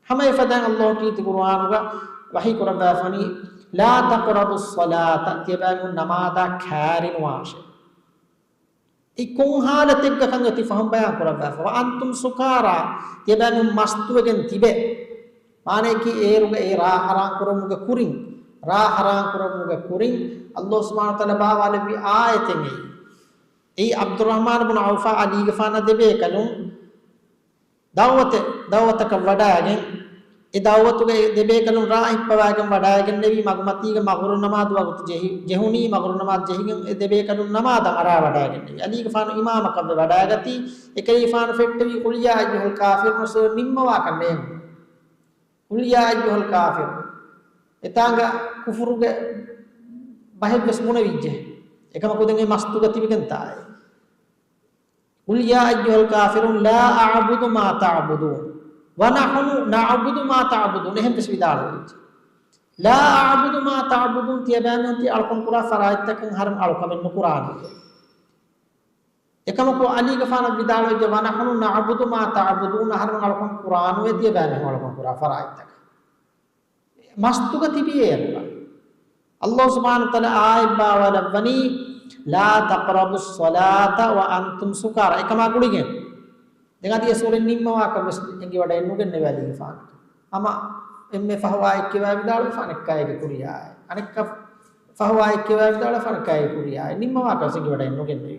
ހަމަ އެފަދައިން ﷲ ކީރިތި ޤުރުއާނުގަ ވަޙީ ކުރައްވާފަނީ، لا تقربوا الصلاة، ތިޔަބައިމީހުން ނަމާދާ ކައިރިނުވާށޭ. އެ ކޮން ޙާލަތެއްގަ ކަން އޮތީ ފަހުން ބަޔާން ކުރައްވާފަ. وأنتم سكارى، ތިޔަބައިމީހުން މަސްތުވެގެން ތިބެ. މާނަޔަކީ އޭރުގަ އެ ރާ ޙަރާން ކުރުމުގެ ކުރިން، ރާ ޙަރާން ކުރުމުގެ ކުރިން، ﷲ ސުބްޙާނަހޫ ވަތަޢާލާ ބާވާލެއްވި އާޔަތެއް އެއީ. އެއީ ޢަބްދުއްރަޙްމާނު ބުނު ޢައުފާ ޢަލީގެފާނަށް ދެބޭކަލުން ދަޢުވަތެއް، ދަޢުވަތަކަށް ވަޑައިގެން، އެ ދަޢުވަތުގައި ދެބޭކަލުން ރާ ހިއްޕަވައިގެން ވަޑައިގެންނެވީ، މަގުމަތީގަ މަޣުރިބު ނަމާދު ވަގުތު ޖެހި، ޖެހުނީ، މަޣުރިބު ނަމާދު ޖެހިގެން އެ ދެބޭކަލުން ނަމާދަށް އަރާވަޑައިގެންނެވީ. ޢަލީގެފާނު އިމާމަކަށްވެ ވަޑައިގަތީ، އެކަލޭގެފާނު ފެއްޓެވީ، قل يا أيها الكافرون ސޫރަ ނިންމަވާކަށް ނޭނގުނު. قل يا أيها الكافرون. އެތާނގަ ކުފުރުގެ ބަހެއްވެސް ބުނެވިއްޖެ. އެކަމަކު ދެން އެ މަސްތުގަ ތިބިގެންތާއޭ. قل يا أيها الكافرون لا أعبد ما تعبدون ونحن نعبد ما تعبدون. އެހެން ވެސް ވިދާޅުވެއްޖެ. لا أعبد ما تعبدون، ތިޔަބައިމީހުން ތި އަޅުކަން ކުރާ ފަރާތްތަކަށް އަހަރެން އަޅުކަމެއް ނުކުރާނެ. އެކަމަކު ޢަލީގެފާނަށް ވިދާޅުވެއްޖެ، ونحن نعبد ما تعبدون، އަހަރެން އަޅުކަން ކުރާނުވޭ ތިޔަބައިމީހުން އަޅުކަން ކުރާ ފަރާތްތަކަށް. މަސްތުގަ ތިބި އޭރުގަ. ﷲ ސުބްޙާނަހޫ ވަތަޢާލާ އާޔަތް ބާވާލައްވަނީ، لا تقربوا الصلاة وأنتم سكارى. އެކަމާ ގުޅިގެން. ދެން އަދި އެ ސޫރަ ނިންމަވާކަށް ވެސް އެނގިވަޑައެއް ނުގެންނެވި ޢަލީގެފާނަށް. ހަމަ އެންމެ ފަހު އާޔަތް ކިޔަވާ ވިދާޅުވި ފާނެއްކާއެއްގެ ކުރިޔާއެއް. އަނެއްކާ ފަހު އާޔަތް ކިޔަވާ ވިދާޅުވި ފާނެއްކާއެއްގެ ކުރިޔާއެއް. ނިންމަވާކަށް ވެސް އެނގިވަޑައެއް ނުގެންނެވި.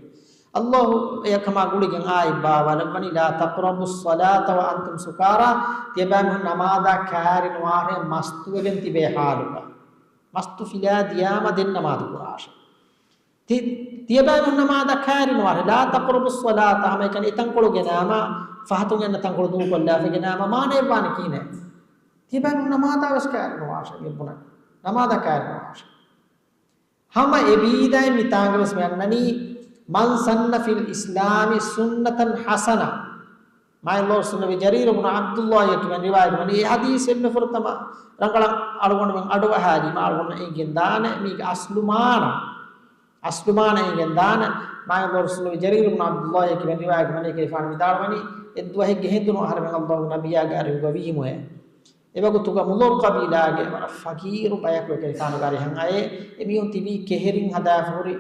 ﷲ އެކަމާ ގުޅިގެން އާޔަތް ބާވާލައްވަނީ، لا تقربوا الصلاة وأنتم سكارى، ތިޔަބައިމީހުން ނަމާދާ ކައިރިނުވާށޭ މަސްތުވެގެން ތިބޭ ޙާލުގަ. މަސްތު ފިލާ ދިޔާމަ ދެން ނަމާދު ކުރާށޭ. ތި، ތިޔަބައިމީހުން ނަމާދާ ކައިރިނުވާށޭ. لا تقربوا الصلاة، ހަމައެކަނި އެތަންކޮޅު ގެނާމަ، ފަހަތުން އެންނަ ތަންކޮޅު ދޫކޮށްލާފަ ގެނާމަ، މާނައެއް ވާނީ ކިހިނެއް؟ ތިޔަބައިމީހުން ނަމާދާ ވެސް ކައިރިނުވާށޭ. މި ބުނަނީ ނަމާދާ ކައިރިނުވާށޭ. ހަމަ އެ ވީދާއިން މިތާނގަ ވެސް މި އަންނަނީ، من سن في الإسلام سنة حسنة. މާތް ލޯ ސުންނަވި ޖަރީރު ބުނު ޢަބްދުﷲ އޭގެ ކިބަން ރިވާޔަތް ވަނީ، އެ ޙަދީޘް އެންމެ ފުރަތަމަ ރަނގަޅަށް އަޅުގަނޑުމެން އަޑުއަހާލީމަ އަޅުގަނޑު އެނގިގެން ދާނެ، މީގެ އަސްލު މާނަ. އަސްލު މާނަ އެނގިގެން ދާނެ. މާތް ލޯ ސުންނަވި ޖަރީރު ބުނު ޢަބްދުﷲ އޭގެ ކިބަން ރިވާޔަތް ވަނީ، އެކަލޭގެފާނު ވިދާޅުވަނީ، އެއްދުވަހެއްގެ ހެނދުނު އަހަރެމެން ﷲ ގެ ނަބިއްޔާގެ އަރިހުގަ ވީމުއޭ. އެވަގުތުގަ މުޟައްރު ޤަބީލާގެ ވަރަށް ފަޤީރު ބަޔަކު އެކަލޭގެފާނުގެ އަރިހަށް އައޭ. އެމީހުން ތިބީ ކެހެރިން ހަދާފަ ހުރި،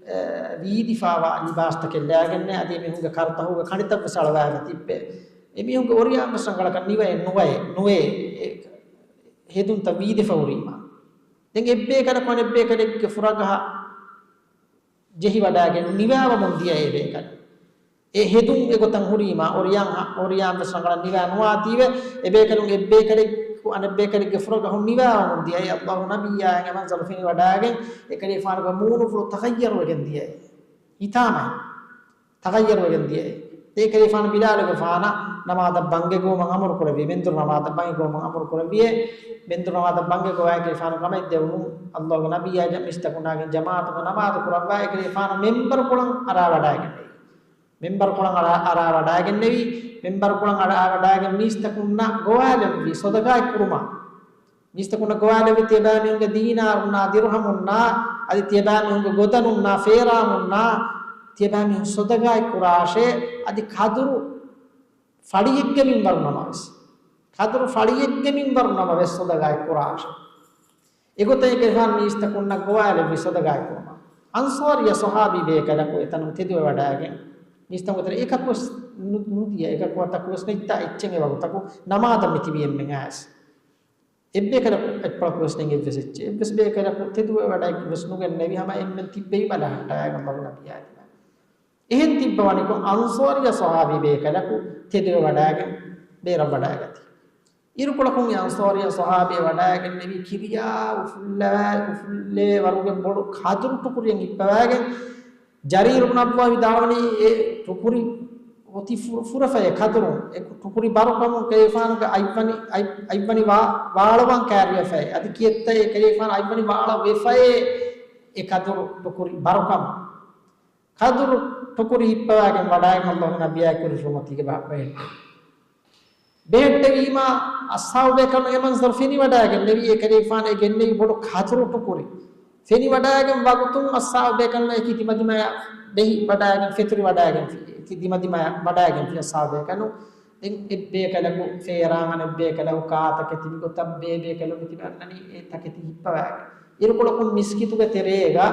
އެ، ވީދިފާވާ ލިބާސްތަކެއް ލާގެންނޭ. އަދި އެމީހުންގެ ކަރުތަހުގެ ކަނޑިތައް ވެސް އަޅުވާފަ ތިއްބެ. އެމީހުންގެ އޮރިޔާން ވެސް ރަނގަޅަކަށް ނިވައެއް ނުވައޭ، ނުވޭ. އެ، ހެދުންތައް ވީދެފަ ހުރީމާ. ދެން އެއްބޭކަލަކު އަނެއްބޭކަލެއްގެ ފުރަގަހަށް ޖެހިވަޑައިގެން ނިވާވަމުން ދިޔައޭ އެބޭކަލުން. އެ ހެދުން އެގޮތަށް ހުރީމާ، އޮރިޔާން ހަ-، އޮރިޔާން ވެސް ރަނގަޅަށް ނިވާ ނުވާތީވެ، އެބޭކަލުން އެއްބޭކަލެއްގެ އަނެއްބޭކަލެއްގެ ފުރަގަހުން ނިވާވަމުން ދިޔައޭ. ﷲ ނަބިއްޔާ އެ މަންޒަރު ފެނިވަޑައިގެން، އެކަލޭގެފާނުގެ މޫނުފުޅު ތަޣައްޔަރުވެގެން ދިޔައޭ. ހިތާމައިން ތަޣައްޔަރުވެގެން ދިޔައޭ. އެކަލޭގެފާނު ބިލާލުގެފާނަށް ނަމާދަށް ބަންގެ ގޮވަމަށް އަމުރު ކުރެއްވި، މެންދުރު ނަމާދަށް ބަންގެ ގޮވަމަށް އަމުރު ކުރެއްވިއޭ. މެންދުރު ނަމާދަށް ބަންގެ ގޮވާ އެކަލޭގެފާނު ކަމެއް ދެވުމުން، ﷲ ގެ ނަބިއްޔާ މީސްތަކުންނާގެން ޖަމާޢަތުގަ ނަމާދު ކުރައްވާ އެކަލޭގެފާނު މިންބަރު ކޮޅަށް އަރާވަޑައިގެންނެވި. މިންބަރުކޮޅަށް އަރާ، އަރާ ވަޑައިގެންނެވި، މިންބަރުކޮޅަށް އަރާ ވަޑައިގެން މީސްތަކުންނަށް ގޮވާލެއްވި ޞަދަގާތް ކުރުމަށް. މީސްތަކުންނަށް ގޮވާލެއްވި ތިޔަބައިމީހުންގެ ދީނާރުންނާ، ދިރުހަމުންނާ، އަދި ތިޔަބައިމީހުންގެ ގޮދަނުންނާ، ފޭރާމުންނާ، ތިޔަބައިމީހުން ޞަދަގާތް ކުރާށޭ، އަދި ކަދުރު ފަޅިއެއްގެ މިންވަރު ނަމަވެސް. ކަދުރު ފަޅިއެއްގެ މިންވަރު ނަމަވެސް ޞަދަގާތް ކުރާށޭ. އެގޮތަށް އެކަލޭގެފާނު މީސްތަކުންނަށް ގޮވާލެއްވި ޞަދަގާތް ކުރުމަށް. އަންޞާރިއްޔާ ޞަޙާބީ ބޭކަލަކު އެތަނުން ތެދުވެވަޑައިގެން، މީސްތަކުން އެތަނަށް އެކަކުވެސް ނު-، ނުދިޔަ، އެކަކު އަތަކުވެސް ނެތްތާ އެއްޗެއް އެ ވަގުތަކު ނަމާދަށް މިތިބީ އެންމެން އައިސް. އެއްބޭކަލަކު އެއްޕަޅަކުވެސް ނެތް އެއްވެސް އެއްޗެއް. އެއްވެސް ބޭކަލަކު ތެދުވެވަޑައިގެންވެސް ނުގެންނެވި ހަމަ އެންމެން ތިއްބެވި ބަލަހައްޓާގެން މަގު ނަބިޔާ ދިމާ. އެހެން ތިއްބަވަނިކޮށް އަންޞާރިއްޔާ ޞަޙާބީ ބޭކަލަކު ތެދުވެވަޑައިގެން ބޭރަށް ވަޑައިގަތީ. އިރުކޮޅަކުން އެ އަންޞާރިއްޔާ ޞަޙާބީ ވަޑައިގެންނެވި ކިރިޔާ އުފުއްލަވާ، އުފުއްލޭ ވަރުގެ ބޮޑު ކަދުރު ޓުކުރިއެއް ހިއްޕަވައިގެން، ޖަރީރު ބުން ޢަބްދުﷲ ވިދާޅުވަނީ އެ ޓުކުރި އޮތީ ފު-، ފުރަފައި ކަދުރުން، އެ ޓުކުރި ބަރުކަމުން ކަލޭގެފާނުގެ އަތްވަނި، އަތް-، އަތްވަނި ވާ-، ވާޅުވާން ކައިރިވެފައި، އަދި ކިއެއްތަ އެ ކަލޭގެފާނު އަތްވަނި ވާޅަށް ވެފައޭ އެ ކަދުރު ޓުކުރި ބަރުކަމުން. ކަދުރު ޓުކުރި ހިއްޕަވައިގެން ވަޑައިގެން އައްލާހުގެ ނަބިއްޔާ ކުރި ރުމަތީގެ ބަ-، ބެހެއްޓެވި. ބެހެއްޓެވީމާ، އަޞްޙާބު ބޭކަލުން އެ މަންޒަރު ފެނިވަޑައިގެންނެވި، އެކަލޭގެފާނު އެ ގެންނެވި ބޮޑު ކަދުރު ޓުކުރި. ފެނިވަޑައިގެން ވަގުތުން އަޞްޙާބު ބޭކަލުން އެކި ދިމަދިމާޔަށް ބެހި ވަޑައިގެން، ފެތުރި ވަޑައިގެންފި، އެކި ދިމަދިމާޔަށް ވަޑައިގެންފި އަޞްޙާބު ބޭކަލުން. ދެން އެއްބޭކަލަކު ފޭރާން އަނެއްބޭކަލަކު ކާތަކެތި މިގޮތަށް ބޭބޭކަލުން މިތިބެ އަންނަނީ އެ ތަކެތި ހިއްޕަވައިގެން. އިރުކޮޅަކުން މިސްކިތުގެ ތެރޭގަ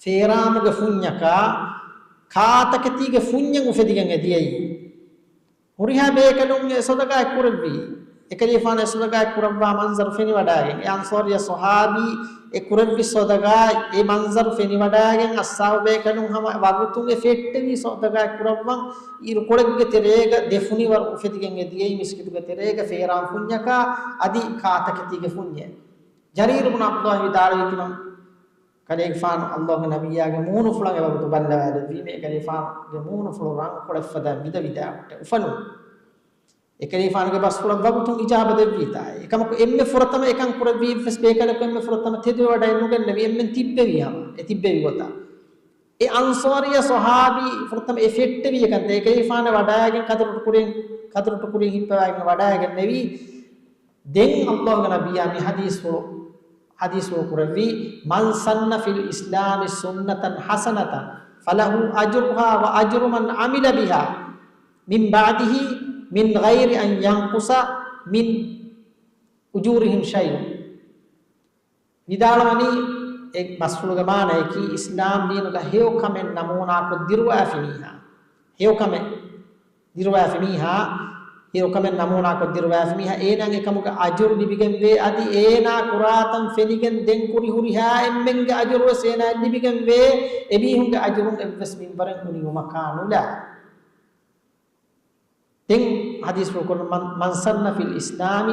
ފޭރާމުގެ ފުންޏަކާ ކާތަކެތީގެ ފުންޏެއް އުފެދިގެން އެ ދިޔައީ. ހުރިހާ ބޭކަލުން އެ ޞަދަގާތް ކުރެއްވީ. އެކަލޭގެފާނު އެ ޞަދަގާތް ކުރައްވާ މަންޒަރު ފެނިވަޑައިގެން، އެ އަންޞާރިއްޔާ ޞަޙާބީ އެ ކުރެއްވި ޞަދަގާތް، އެ މަންޒަރު ފެނިވަޑައިގެން، އަޞްޙާބު ބޭކަލުން ހަމަ ވަގުތުން އެ ފެއްޓެވި ޞަދަގާތް ކުރައްވަން އިރުކޮޅެއްގެ ތެރޭގަ ދެ ފުނިވަރު އުފެދިގެން އެ ދިޔައީ މިސްކިތުގެ ތެރޭގަ ފޭރާން ފުންޏަކާ އަދި ކާތަކެތީގެ ފުންޏެއް. ޖަރީރު ބުން ޢަބްދުﷲ ވިދާޅުވީ ތިމަން ކަލޭގެފާނު އައްލާހުގެ ނަބިއްޔާގެ މޫނުފުޅަށް އެވަގުތު ބައްލަވާލެއްވީމޭ، އެކަލޭގެފާނުގެ މޫނުފުޅު ރަނގު ކޮޅެއްފަދައިން ވިދަވިދާ ހުއްޓެ އުފަލުން. އެކަލޭގެފާނުގެ ބަސްފުޅަށް ވަގުތުން އިޖާބަ ދެއްވީތާ. އެކަމަކު އެންމެ ފުރަތަމަ އެކަން ކުރެއްވީ އެއްވެސް ބޭކަލަކު އެންމެ ފުރަތަމަ ތެދުވެވަޑައެއް ނުގެންނެވި، އެންމެން ތިއްބެވީ ހަމަ އެ ތިއްބެވި ގޮތަށް. އެ އަންޞާރިއްޔާ ޞަޙާބީ ފުރަތަމަ އެ ފެއްޓެވި އެކަން އެކަލޭގެފާނު ވަޑައިގެން ކަދުރު ޓުކުރިން، ކަދުރު ޓުކުރިން ހިއްޕަވައިގެން ވަޑައިގެންނެވީ. ދެން އައްލާހުގެ ނަބިއްޔާ މި ޙަދީޘްފުޅު، ޙަދީޘްފުޅު ކުރެއްވީ، مَنْ سَنَّ فِي الْإِسْلَامِ سُنَّةً حَسَنَةً فَلَهُ أَجْرُهَا وَأَجْرُ مَنْ عَمِلَ بِهَا مِنْ بَعْدِهِ مِنْ غَيْرِ أَنْ يَنْقُصَ مِنْ أُجُورِهِمْ شَيْءٌ. ވިދާޅުވަނީ، އެ ބަސްފުޅުގެ މާނަޔަކީ، އިސްލާމް ދީނުގަ ހެޔޮ ކަމެއް ނަމޫނާކޮށް ދިރުވާފި މީހާ، ހެޔޮ ކަމެއް ދިރުވާފި މީހާ، ހެޔޮ ކަމެއް ނަމޫނާކޮށް ދިރުވާފި މީހާ، އޭނާގެ ކަމުގެ އަޖުރު ލިބިގެންވޭ، އަދި އޭނާ ކުރާތަން ފެނިގެން ދެން ކުރި ހުރިހާ އެންމެންގެ އަޖުރުވެސް އޭނާއަށް ލިބިގެންވޭ، އެމީހުންގެ އަޖުރުން އެއްވެސް މިންވަރެއް އުނިއުމަކާ ނުލާ. ދެން ޙަދީޘްފުޅު ކުރަން، مَنْ، مَنْ سَنَّ فِي الْإِسْلَامِ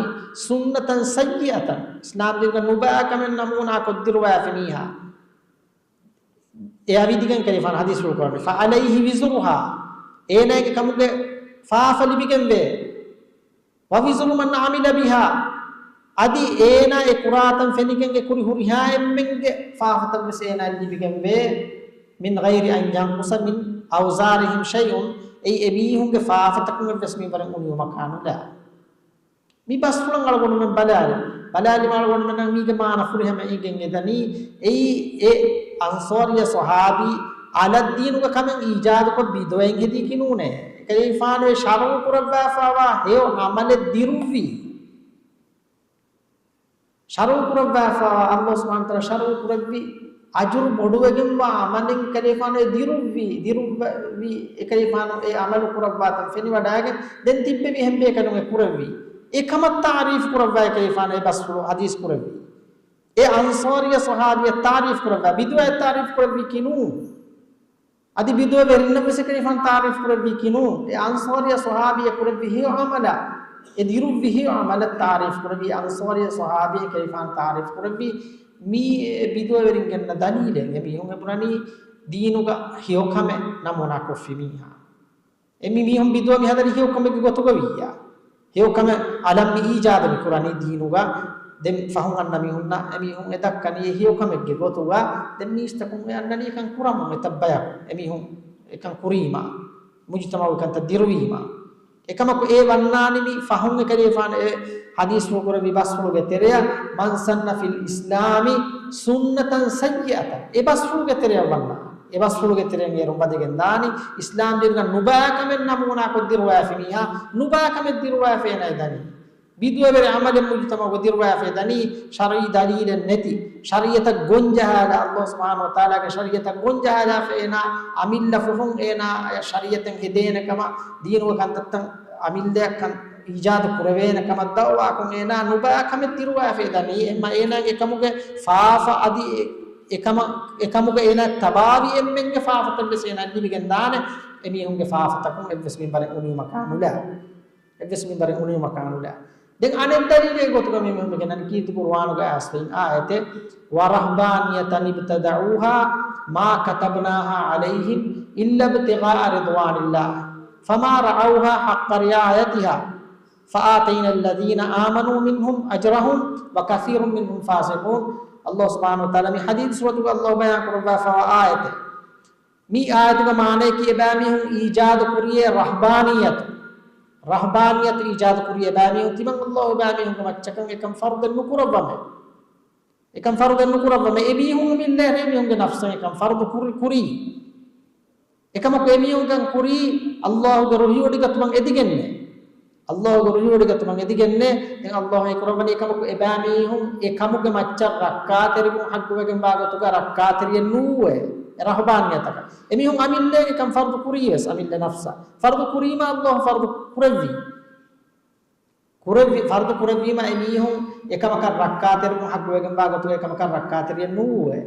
سُنَّةً سَيِّئَةً، އިސްލާމް ދީނުގަ ނުބައި ކަމެއް ނަމޫނާކޮށް ދިރުވާފި މީހާ، އެއާ ވިދިގެން ކަލޭގެފާނު ޙަދީޘްފުޅު ކުރަނީ، فَعَلَيْهِ وِزْرُهَا، އޭނާގެ ކަމުގެ ފާފަ ލިބިގެންވޭ، وَوِزْرُ مَنْ عَمِلَ بِهَا، އަދި އޭނާ އެ ކުރާތަން ފެނިގެން އެ ކުރި ހުރިހާ އެންމެންގެ ފާފަތައްވެސް އޭނާއަށް ލިބިގެންވޭ، مِنْ غَيْرِ أَنْ يَنْقُصَ مِنْ أَوْزَارِهِمْ شَيْءٌ، އެއީ އެމީހުންގެ ފާފަތަކުން އެއްވެސް މިންވަރެއް އުނިއުމަކާ ނުލާ. މި ބަސްފުޅަށް އަޅުގަނޑުމެން ބަލާލި، ބަލާލިމަ އަޅުގަނޑުމެންނަށް މީގެ މާނަ ފުރިހަމަ އެނގެން އެދަނީ، އެއީ އެ އަންޞާރިއްޔާ ޞަޙާބީ އަލަށް ދީނުގަ ކަމެއް އީޖާދުކޮށް ބިދުޢައެއް ހެދީކީ ނޫނޭ. އެކަލޭގެފާނު އެ ޝަރުޢު ކުރައްވާފައިވާ ހެޔޮ ޢަމަލެއް ދިރުއްވީ. ޝަރުޢު ކުރައްވާފައިވާ، އައްލާހު ސުބްޙާނަހު ވަތަޢާލާ ޝަރުޢު ކުރެއްވި އަޖުރު ބޮޑުވެގެންވާ ޢަމަލެއް ކަލޭގެފާނު އެ ދިރުއްވީ، ދިރުއްވި، އެކަލޭގެފާނު އެ ޢަމަލު ކުރައްވާތަން ފެނިވަޑައިގެން ދެން ތިއްބެވި އެހެން ބޭކަލުން އެ ކުރެއްވީ. އެ ކަމަށް ތަޢުރީފު ކުރައްވާ އެކަލޭގެފާނު އެ ބަސްފުޅު ޙަދީޘް ކުރެއްވީ. އެ އަންޞާރިއްޔާ ޞަޙާބީއަށް ތަޢުރީފު ކުރައްވާ، ބިދުޢައެއް ތަޢުރީފު ކުރެއްވީކީ ނޫން. އަދި ބިދުޢަ ވެރިންނަށްވެސް އެކަލޭގެފާނު ތަޢުރީފު ކުރެއްވީކީ ނޫން. އެ އަންޞާރިއްޔާ ޞަޙާބީއަށް ކުރެއްވި ހެޔޮ ޢަމަލަށް، އެ ދިރުއްވި ހެޔޮ ޢަމަލަށް ތަޢުރީފު ކުރެއްވި، އަންޞާރިއްޔާ ޞަޙާބީއަށް އެކަލޭގެފާނު ތަޢުރީފު ކުރެއްވީ، މީ އެ ބިދުޢަ ވެރިން ގެންނަ ދަލީލެއް. އެމީހުން އެ ބުނަނީ ދީނުގަ ހެޔޮ ކަމެއް ނަމޫނާ ކޮށްފި މީހާ. އެ މި މީހުން ބިދުޢަ މި ހަދަނީ ހެޔޮ ކަމެއްގެ ގޮތުގަ ވިއްޔާ. ހެޔޮ ކަމެއް އަލަށް މި އީޖާދު މި ކުރަނީ ދީނުގަ. ދެން ފަހުން އަންނަ މީހުންނަށް އެމީހުން އެ ދައްކަނީ އެ ހެޔޮ ކަމެއްގެ ގޮތުގަ. ދެން މީސްތަކުން އެ އަންނަނީ އެކަން ކުރަމުން އެތައް ބަޔަކު. އެމީހުން އެ އެކަން ކުރީމާ، މުޖުތަމަޢުގެ ކަންތައް ދިރުވީމާ. އެކަމަކު އެ ވަންނާނީ މި ފަހުން އެކަލޭފާނު އެ ޙަދީޘްފުޅު ކުރެއްވި ބަސްފުޅުގެ ތެރެއަށް، "من سن في الإسلام سنة سيئة" އެ ބަސްފުޅުގެ ތެރެއަށް ވަންނާނީ. އެ ބަސްފުޅުގެ ތެރެއިން އޭރުން ވަދެގެން ދާނީ، އިސްލާމް ދީނުގަ ނުބާކަމެއް ނަމޫނާކޮށް ދިރުވާފި މީހާ، ނުބާކަމެއް ދިރުވާފި އޭނާ ދަނީ. ބިދުޢަވެރި ޢަމަލެއް މުޖުތަމަޢުގަ ދިރުވާފައި ދަނީ، ޝަރުޢީ ދަލީލެއް ނެތި، ޝަރީޢަތަށް ގޮންޖަހާލާ، ﷲ ސުބްޙާނަހޫ ވަތަޢާލާގެ ޝަރީޢަތަށް ގޮންޖަހާލާފަ އޭނާ އަމިއްލަ ފޮހުން އޭނާ ޝަރީޢަތަށް ހެދޭނެ ކަމަށް، ދީނުގެ ކަންތައްތައް އަމިއްލައަށް ކަން އީޖާދު ކުރެވޭނެ ކަމަށް ދަޢުވާކޮށް އޭނާ ނުބާ ކަމެއް ދިރުވާފައި ދަނީ. އެހެންމަ އޭނާގެ އެކަމުގެ ފާފަ އަދި އެ، އެކަމަށް، އެކަމުގަ އޭނާ ތަބާވި އެންމެންގެ ފާފަތައް ވެސް އޭނާ ލިބިގެން ދާނެ. އެމީހުންގެ ފާފަތަކުން އެއްވެސް މިންވަރެއް އުނިއުމަކާ ނުލާ. އެއްވެސް މިންވަރެއް އުނިއުމަކާ ނުލާ. ދެން އަނެއް ދަލީލެއް ގޮތުގަ މި މީހުން ގެނަނީ ކީރިތި ޤުރުއާނުގަ އައިސްފައި އާޔަތެއް، "ورهبانية ابتدعوها ما كتبناها عليهم إلا ابتغاء رضوان الله فما رعوها حق رعايتها فآتينا الذين آمنوا منهم أجرهم وكثير منهم فاسقون." ﷲ ސުބްޙާނަހޫ ވަތަޢާލާ މި ޙަދީޘް ސޫރަތުގަ ﷲ ބަޔާން ކުރައްވާފައިވާ އާޔަތެއް. މި އާޔަތުގެ މާނަޔަކީ އެބައިމީހުން އީޖާދު ކުރިޔޭ ރަހްބާނިއްޔަތު. ރަހްބާނިއްޔަތު އީޖާދު ކުރިޔޭ އެބައިމީހުން ތިމަން ﷲ އެބައިމީހުންގެ މައްޗަކަށް އެކަން ފަރުޟެއް ނުކުރައްވަމޭ. އެކަން ފަރުޟެއް ނުކުރައްވަމޭ. އެމީހުން އަމިއްލަ އެމީހުންގެ ނަފްސަށް އެކަން ފަރުޟު ކުރި، ކުރީ. އެކަމަކު އެމީހުން އެކަން ކުރީ ﷲ ގެ ރުހިވޮޑިގަތުމަށް އެދިގެންނޭ. ﷲ ގެ ރުހިވޮޑިގަތުމަށް އެދިގެންނޭ. ދެން ﷲ އެ ކުރައްވަނީ އެކަމަކު އެބައިމީހުން އެ ކަމުގެ މައްޗަށް ރައްކާތެރިވުން ޙައްޤުވެގެންވާ ގޮތުގަ ރައްކާތެރިއެއް ނޫވޭ. އެ ރަހްބާނިއްޔަތަކަށް. އެމީހުން އަމިއްލައަށް އެކަން ފަރުޟު ކުރީވެސް، އަމިއްލަ ނަފްސަށް. ފަރުޟު ކުރީމާ ﷲ ފަރުޟު ކުރެއްވީ. ކުރެއްވި، ފަރުޟު ކުރެއްވީމަ އެމީހުން އެކަމަކަށް ރައްކާތެރިވުން ޙައްޤުވެގެންވާ ގޮތުގަ އެކަމަކަށް ރައްކާތެރިއެއް ނޫވޭ.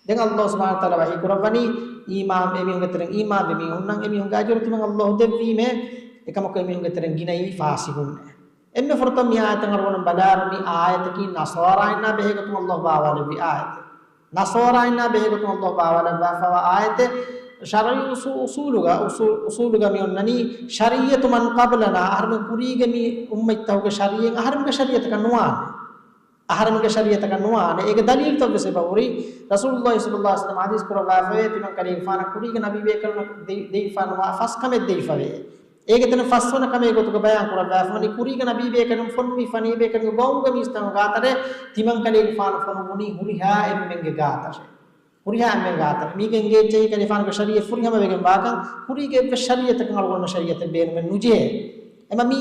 ދެން ﷲ ސުބްޙާނަހޫ ވަތަޢާލާ ވަޙީ ކުރައްވަނީ، އީމާން، އެމީހުންގެ ތެރެއިން އީމާންވި މީހުންނަށް އެމީހުންގެ އަޖުރު ތިމަން ﷲ ދެއްވީމޭ. އެކަމަކު އެމީހުންގެ ތެރެއިން ގިނައީ ފާސިޤުންނޭ. އެންމެ ފުރަތަމަ މި އާޔަތަށް އަޅުގަނޑު ބަލާލުމީ އާޔަތަކީ ނަޞާރާއިންނާ ބެހޭގޮތުން ﷲ ބާވާލެއްވި އާޔަތެއް. ނަޞާރާއިންނާ ބެހޭގޮތުން ﷲ ބާވާލައްވާފައިވާ އާޔަތެއް. ޝަރުޢީ އުޞޫ-، އުޞޫލުގަ، އުޞޫ-، އުޞޫލުގަ މި އޮންނަނީ، شريعة من قبلنا، އަހަރެމެން ކުރީގެ މި އުއްމަތްތަކުގެ ޝަރީޢަތް އަހަރެމެންގެ ޝަރީޢަތަކަށް ނުވާނެ. އަހަރެމެންގެ ޝަރީޢަތަކަށް ނުވާނެ. އޭގެ ދަލީލުތައް ވެސް އެބަހުރި. ރަސޫލުﷲ ޞައްލަﷲ ޢަލައިހި ވަސައްލަމަ ޙަދީޘް ކުރައްވާފައިވޭ، ތިމަން ކަލޭގެފާނަށް ކުރީގެ ނަބީބޭކަލުންނަށް ދެ-، ދެވިފަ ނުވާ ފަސް ކަމެއް ދެވިފަވޭ. އޭގެ ތެރެއިން ފަސްވަނަ ކަމެއް ގޮތުގަ ބަޔާން ކުރައްވާފަވަނީ، ކުރީގެ ނަބީބޭކަލުން ފޮނުވި ފަނީބޭކަލުންގެ ގައުމުގެ މީސްތަކުން ގާތަށޭ، ތިމަން ކަލޭގެފާނު ފޮނުއްވުނީ ހުރިހާ އެންމެންގެ ގާތަށޭ. ހުރިހާ އެންމެން ގާތަށް. މީގެ އެނގޭ އެއްޗެހި ކަލޭގެފާނުގެ ޝަރީޢަތް ފުރިހަމަވެގެން ވާކަން، ކުރީގެ އެއްވެސް ޝަރީޢަތަކަށް އަޅުގަނޑު ޝަރީޢަތެއް ބޭނުމެއް ނުޖެހޭ. އެމަ މީ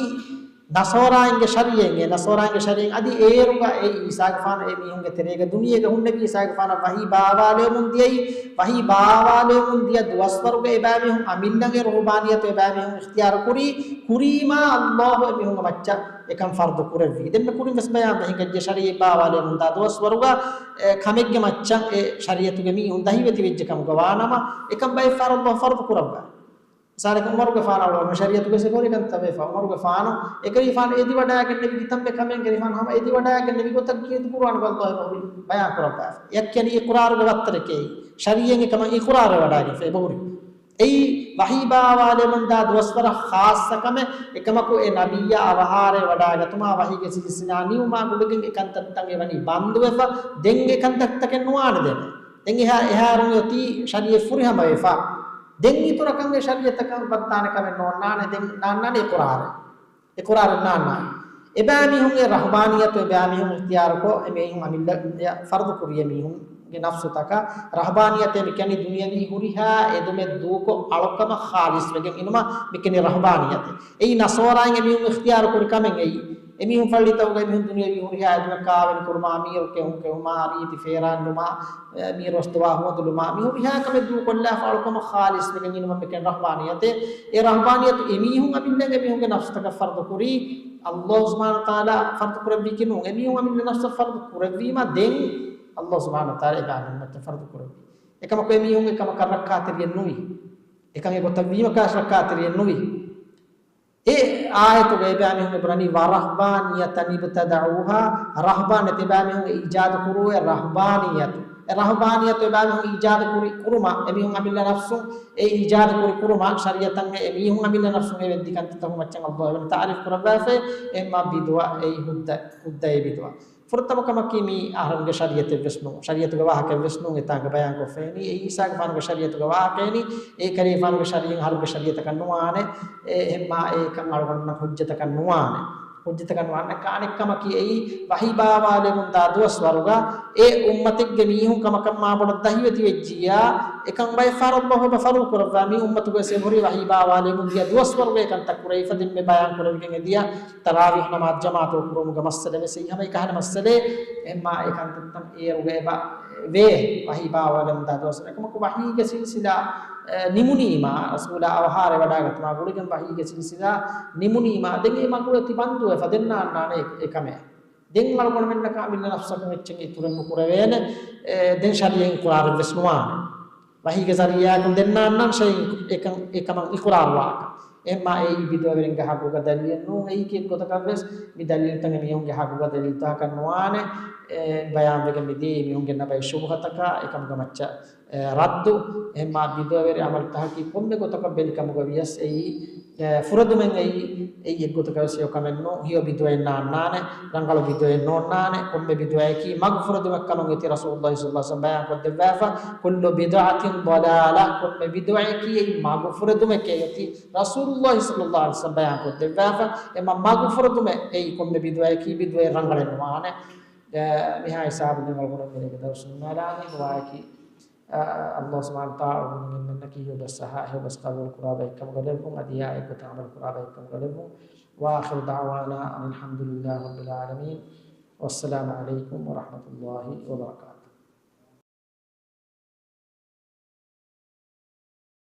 ނަޞާރާއިންގެ ޝަރީޢަތް، ނަޞާރާއިންގެ ޝަރީޢަތް އަދި އޭރުގަ އެ ޢީސާގެފާނު އެ މީހުންގެ ތެރޭގަ ދުނިޔޭގަ ހުންނެވި ޢީސާގެފާނަށް ވަޙީ ބާވާލެވެމުން ދިޔައީ، ވަޙީ ބާވާލެވެމުން ދިޔަ ދުވަސްވަރުގަ އެބައިމީހުން އަމިއްލައިން ރުހުބާނިއްޔަތު އެބައިމީހުން އިޚްތިޔާރު ކުރީ، ކުރީމާ ﷲ އެމީހުންގެ މައްޗަށް އެކަން ފަރުޟު ކުރެއްވީ. ދެންމެ ކުރިން ވެސް ބަޔާން ވެ ހިނގައްޖެ، ޝަރީޢަތް ބާވާލެވެމުންދާ ދުވަސްވަރުގަ، އެ، ކަމެއްގެ މައްޗަށް އެ ޝަރީޢަތުގެ މީހުން ދަހިވެތި ވެއްޖެ ކަމުގަ ވާނަމަ، އެކަން ބައެއް ފަހަރަށް ﷲ ފަރުޟު ކުރައްވާ. މިސާލަކަށް ޢުމަރުގެފާނަށް އަޅުގަނޑު ޝަރީޢަތުގެ ސިފަ ކަންތައް ވެފަ. ޢުމަރުގެފާނު އެކަލޭގެފާނު އެދިވަޑައިގެންނެވި ކިތަންމެ ކަމެއް ކަލޭގެފާނު ހަމަ އެދިވަޑައިގެންނެވި ގޮތަށް ކީރިތި ޤުރުއާނުގަ ﷲ އެބަހުރި ބަޔާން ކުރައްވާފަ. އެއަށް ކިޔަނީ އިޤްރާރުގެ ވައްތަރެކޭ. ޝަރީޢަތް އެކަމަށް އިޤްރާރު ވެވަޑައިގެންފަ އެބަހުރި. އެއީ ވަޙީ ބާވާލެވުމުންދާ ދުވަސްވަރަށް ޚާއްޞަ ކަމެއް. އެކަމަކު އެ ނަބިއްޔާ އަވަހާރަވެވަޑައިގަތުމާ ވަޙީގެ ސިލްސިލާ ނިމުމާ ގުޅިގެން އެ ކަންތައްތައް އެވަނީ ބަންދުވެފަ. ދެން އެ ކަންތައްތަކެއް ނުވާނެ ދެނެ. ދެން އެހާ، އެހާރުން އޮތީ ޝަރީޢަތް ފުރިހަމަވެފަ. ދެން އިތުރަކަށް އެ ޝަރީޢަތަކަށް ވައްދާނެ ކަމެއް ނޯންނާނެ. ދެން ނާންނާނެ އިޤްރާރެއް. އިޤްރާރެއް ނާންނާނެ. އެބައިމީހުން އެ ރަހްބާނިއްޔަތު އެބައިމީހުން އިޚްތިޔާރުކޮށް، އެމީހުން އަމިއްލަ އެ ފަރުޟު ކުރި އެމީހުންގެ ނަފްސުތަކަށް ރަހްބާނިއްޔަތޭ މި ކިޔަނީ ދުނިޔަވީ ހުރިހާ އެދުމެއް ދޫކޮށް އަޅުކަމަށް ޚާލިޞްވެގެން އިނުމަށް މި ކިޔަނީ ރަހްބާނިއްޔަތޭ. އެއީ ނަޞާރާއިން އެމީހުން އިޚްތިޔާރު ކުރި ކަމެއް އެއީ. އެމީހުން ފައްޅިތަކުގަ އެމީހުން ދުނިޔަވީ ހުރިހާ އެދުމެއް ކާވެނި ކުރުމާ، އަމީރު ކެހުން ކެހުމާ، ރީތި ފޭރާންލުމާ، އެ، މީރު އަސްތުވާ ހުވަދުލުމާ، މި ހުރިހާ ކަމެއް ދޫކޮށްލާފަ އަޅުކަމަށް ޚާލިޞްވެގެން އިނުމަށް މި ކިޔަނީ ރަހްބާނިއްޔަތޭ. އެ ރަހްބާނިއްޔަތު އެމީހުން އަމިއްލައިން އެމީހުންގެ ނަފްސުތަކަށް ފަރުޟު ކުރީ، ﷲ ސުބްޙާނަހޫ ވަތަޢާލާ ފަރުޟު ކުރެއްވީކީ ނޫން. އެމީހުން އަމިއްލަ ނަފްސަށް ފަރުޟު ކުރެއްވީމަ ދެން ﷲ ސުބްޙާނަހޫ ވަތަޢާލާ އެބައިމީހުން މައްޗަށް ފަރުޟު ކުރެއްވީ. އެކަމަކު އެމީހުން އެކަމަކަށް ރައްކާތެރިއެއް ނުވި. އެކަން އެގޮތަށް ވީމަ ކާސް ރައްކާތެރިއެއް ނުވި. އެ އާޔަތުގަ އެބައިމީހުން އެބުނަނީ ورهبانية ابتدعوها، ރަހްބާނިއްޔަތު އެބައިމީހުން އިއްޖާދު ކުރުވޭ ރަހްބާނިއްޔަތު. އެ ރަހްބާނިއްޔަތު އެބައިމީހުން އިއްޖާދު ކުރި ކުރުމަށް، އެމީހުން އަމިއްލަ ނަފްސުން އެ އިއްޖާދު ކުރި ކުރުމަށް، ޝަރީޢަތަށް އެމީހުން އަމިއްލަ ނަފްސުން އެ ވެއްދި ކަންތައްތަކުގެ މައްޗަށް ﷲ އެވަނީ ތަޢުރީފު ކުރައްވާފައި، އެހެންމާ ބިދުޢަ އެއީ ހުއްދަ، ހުއްދަ އެ ބިދުޢަ. ފުރަތަމަ ކަމަކީ މީ އަހަރުންގެ ޝަރީޢަތެއްވެސް ނޫން، ޝަރީޢަތުގެ ވާހަކައެއްވެސް ނޫން އެތާނގަ ބަޔާންކޮށްފައިނީ. އެ އީސާގެފާނުގެ ޝަރީޢަތުގެ ވާހަކައިނީ، އެ ކަލޭގެފާނުގެ ޝަރީޢަތް އަހަރުންގެ ޝަރީޢަތަކަށް ނުވާނެ. އެ އެހެންމާ އެކަން އަޅުގަނޑުންނަށް ޙުއްޖަތަކަށް ނުވާނެ. ޙުއްޖަތަކަށް ނުވާނެ. އަނެއް ކަމަކީ އެއީ ވަޙީ ބާވާލެވުންދާ ދުވަސްވަރުގަ އެ އުއްމަތެއްގެ މީހުން ކަމަކަށް މާބޮޑަށް ދަހިވެތިވެއްޖިއްޔާ، އެކަން ބައެއް ފަހަރަށް އައްލާހު އެބަ ފަރުޟު ކުރައްވާ. މި އުއްމަތުގަވެސް އެބަހުރި ވަޙީ ބާވާލެވުމުން ދިޔަ ދުވަސްވަރުގަ އެކަންތައް ކުރެވިފަ. ދެންމެ ބަޔާން ކުރެވިގެން އެދިޔަ ތަރާވީޙް ނަމާދު ޖަމާޢަތުގަ ކުރުމުގެ މައްސަލަވެސް އެއީ ހަމަ އެކަހަލަ މައްސަލައެއް. އެހެންމާ އެކަންތައްތައް އޭރުގަ އެބަ ވޭ ވަޙީ ބާވާލެވުންދާ ދުވަސްވަރު. އެކަމަކު ވަޙީގެ ސިލްސިލާ، އެ، ނިމުނީމާ، ރަސޫލާ އަވަހާރަވެވަޑާގަތުމާ ގުޅިގެން ވަޙީގެ ސިލްސިލާ ނިމުނީމާ، ދެން އެ މަގު އެތި ބަންދުވެފަ ދެންނާންނާނެ އެ، އެކަމެއް. ދެން އަޅުގަނޑުމެންނަކާ މިންނަ ނަފްސަކުން އެއްޗެއް އިތުރެއް ނުކުރެވޭނެ. އެ، ދެން ޝަރީޢަތް އިޤުރާރެއްވެސް ނުވާނެ. ވަޙީގެ ޒަރީޢާއަކުން ދެންނާންނާން ޝައި އެކަން، އެކަމަށް އިޤުރާރުވާކަން. އެހެންމާ އެއީ ބިދުޢަވެރިންގެ ޙައްޤުގަ ދަލީލެއް ނޫން. އެއީކީ އެއްގޮތަކަށްވެސް މި ދަލީލުތައް އެމީހުންގެ ޙައްޤުގަ ދަލީލުތަކަކަށް ނުވާނެ. އެ، ބަޔާންވެގެން މިދިޔައީ އެމީހުންގެ ނަބައި ޝުބުހަތަކާ އެކަމުގެ މައްޗަށް، އެ، ރައްދު. އެހެންމާ ބިދުޢަވެރި ޢަމަލުތަކަކީ ކޮންމެ ގޮތަކަށް ބެލިކަމުގަ ވިޔަސް އެއީ، އެ، ފުރެދުމެއް އެއީ، އެއީ އެއްގޮތަކަށްވެސް ހެޔޮކަމެއް ނޫން. ހެޔޮ ބިދުޢައެއް ނާންނާނެ، ރަނގަޅު ބިދުޢައެއް ނޯންނާނެ. ކޮންމެ ބިދުޢައަކީ މަގު ފުރެދުމެއް ކަމަށް އެތި ރަސޫލުﷲ ޞައްލަﷲ ޢަލައިހި ވަސައްލަމަ ބަޔާންކޮށްދެއްވާފަ، كل بدعة ضلالة، ކޮންމެ ބިދުޢައަކީ އެއީ މަގު ފުރެދުމެކޭ އެތި ރަސޫލުﷲ ޞައްލަﷲ ޢަލައިހި ވަސައްލަމަ ބަޔާންކޮށްދެއްވާފަ. އެމަ މަގު ފުރެދުމެއް އެއީ ކޮންމެ ބިދުޢައަކީ ބިދުޢައެއް ރަނގަޅެއް ނުވާނެ. އެ، މިހާ ހިސާބުން ދެން އަޅުގަނޑު މިރޭގެ ދަރުސު ނިންމާލާނީ. ދުޢާއަކީ، އަ، ﷲ ސުބްޙާނަހޫ ވަތަޢާލާ އަޅުގަނޑުމެންނަކީ ހެޔޮ ބަސް އަހާ، ހެޔޮ ބަސް ޤަބޫލު ކުރާ ބައެއް ކަމުގަ ލެއްވުން، އަދި އެއާ އެއްގޮތަށް ޢަމަލު ކުރާ ބައެއް ކަމުގަ ލެއްވުން. وآخر دعوانا أن الحمد لله رب العالمين. والسلام عليكم ورحمة الله وبركاته.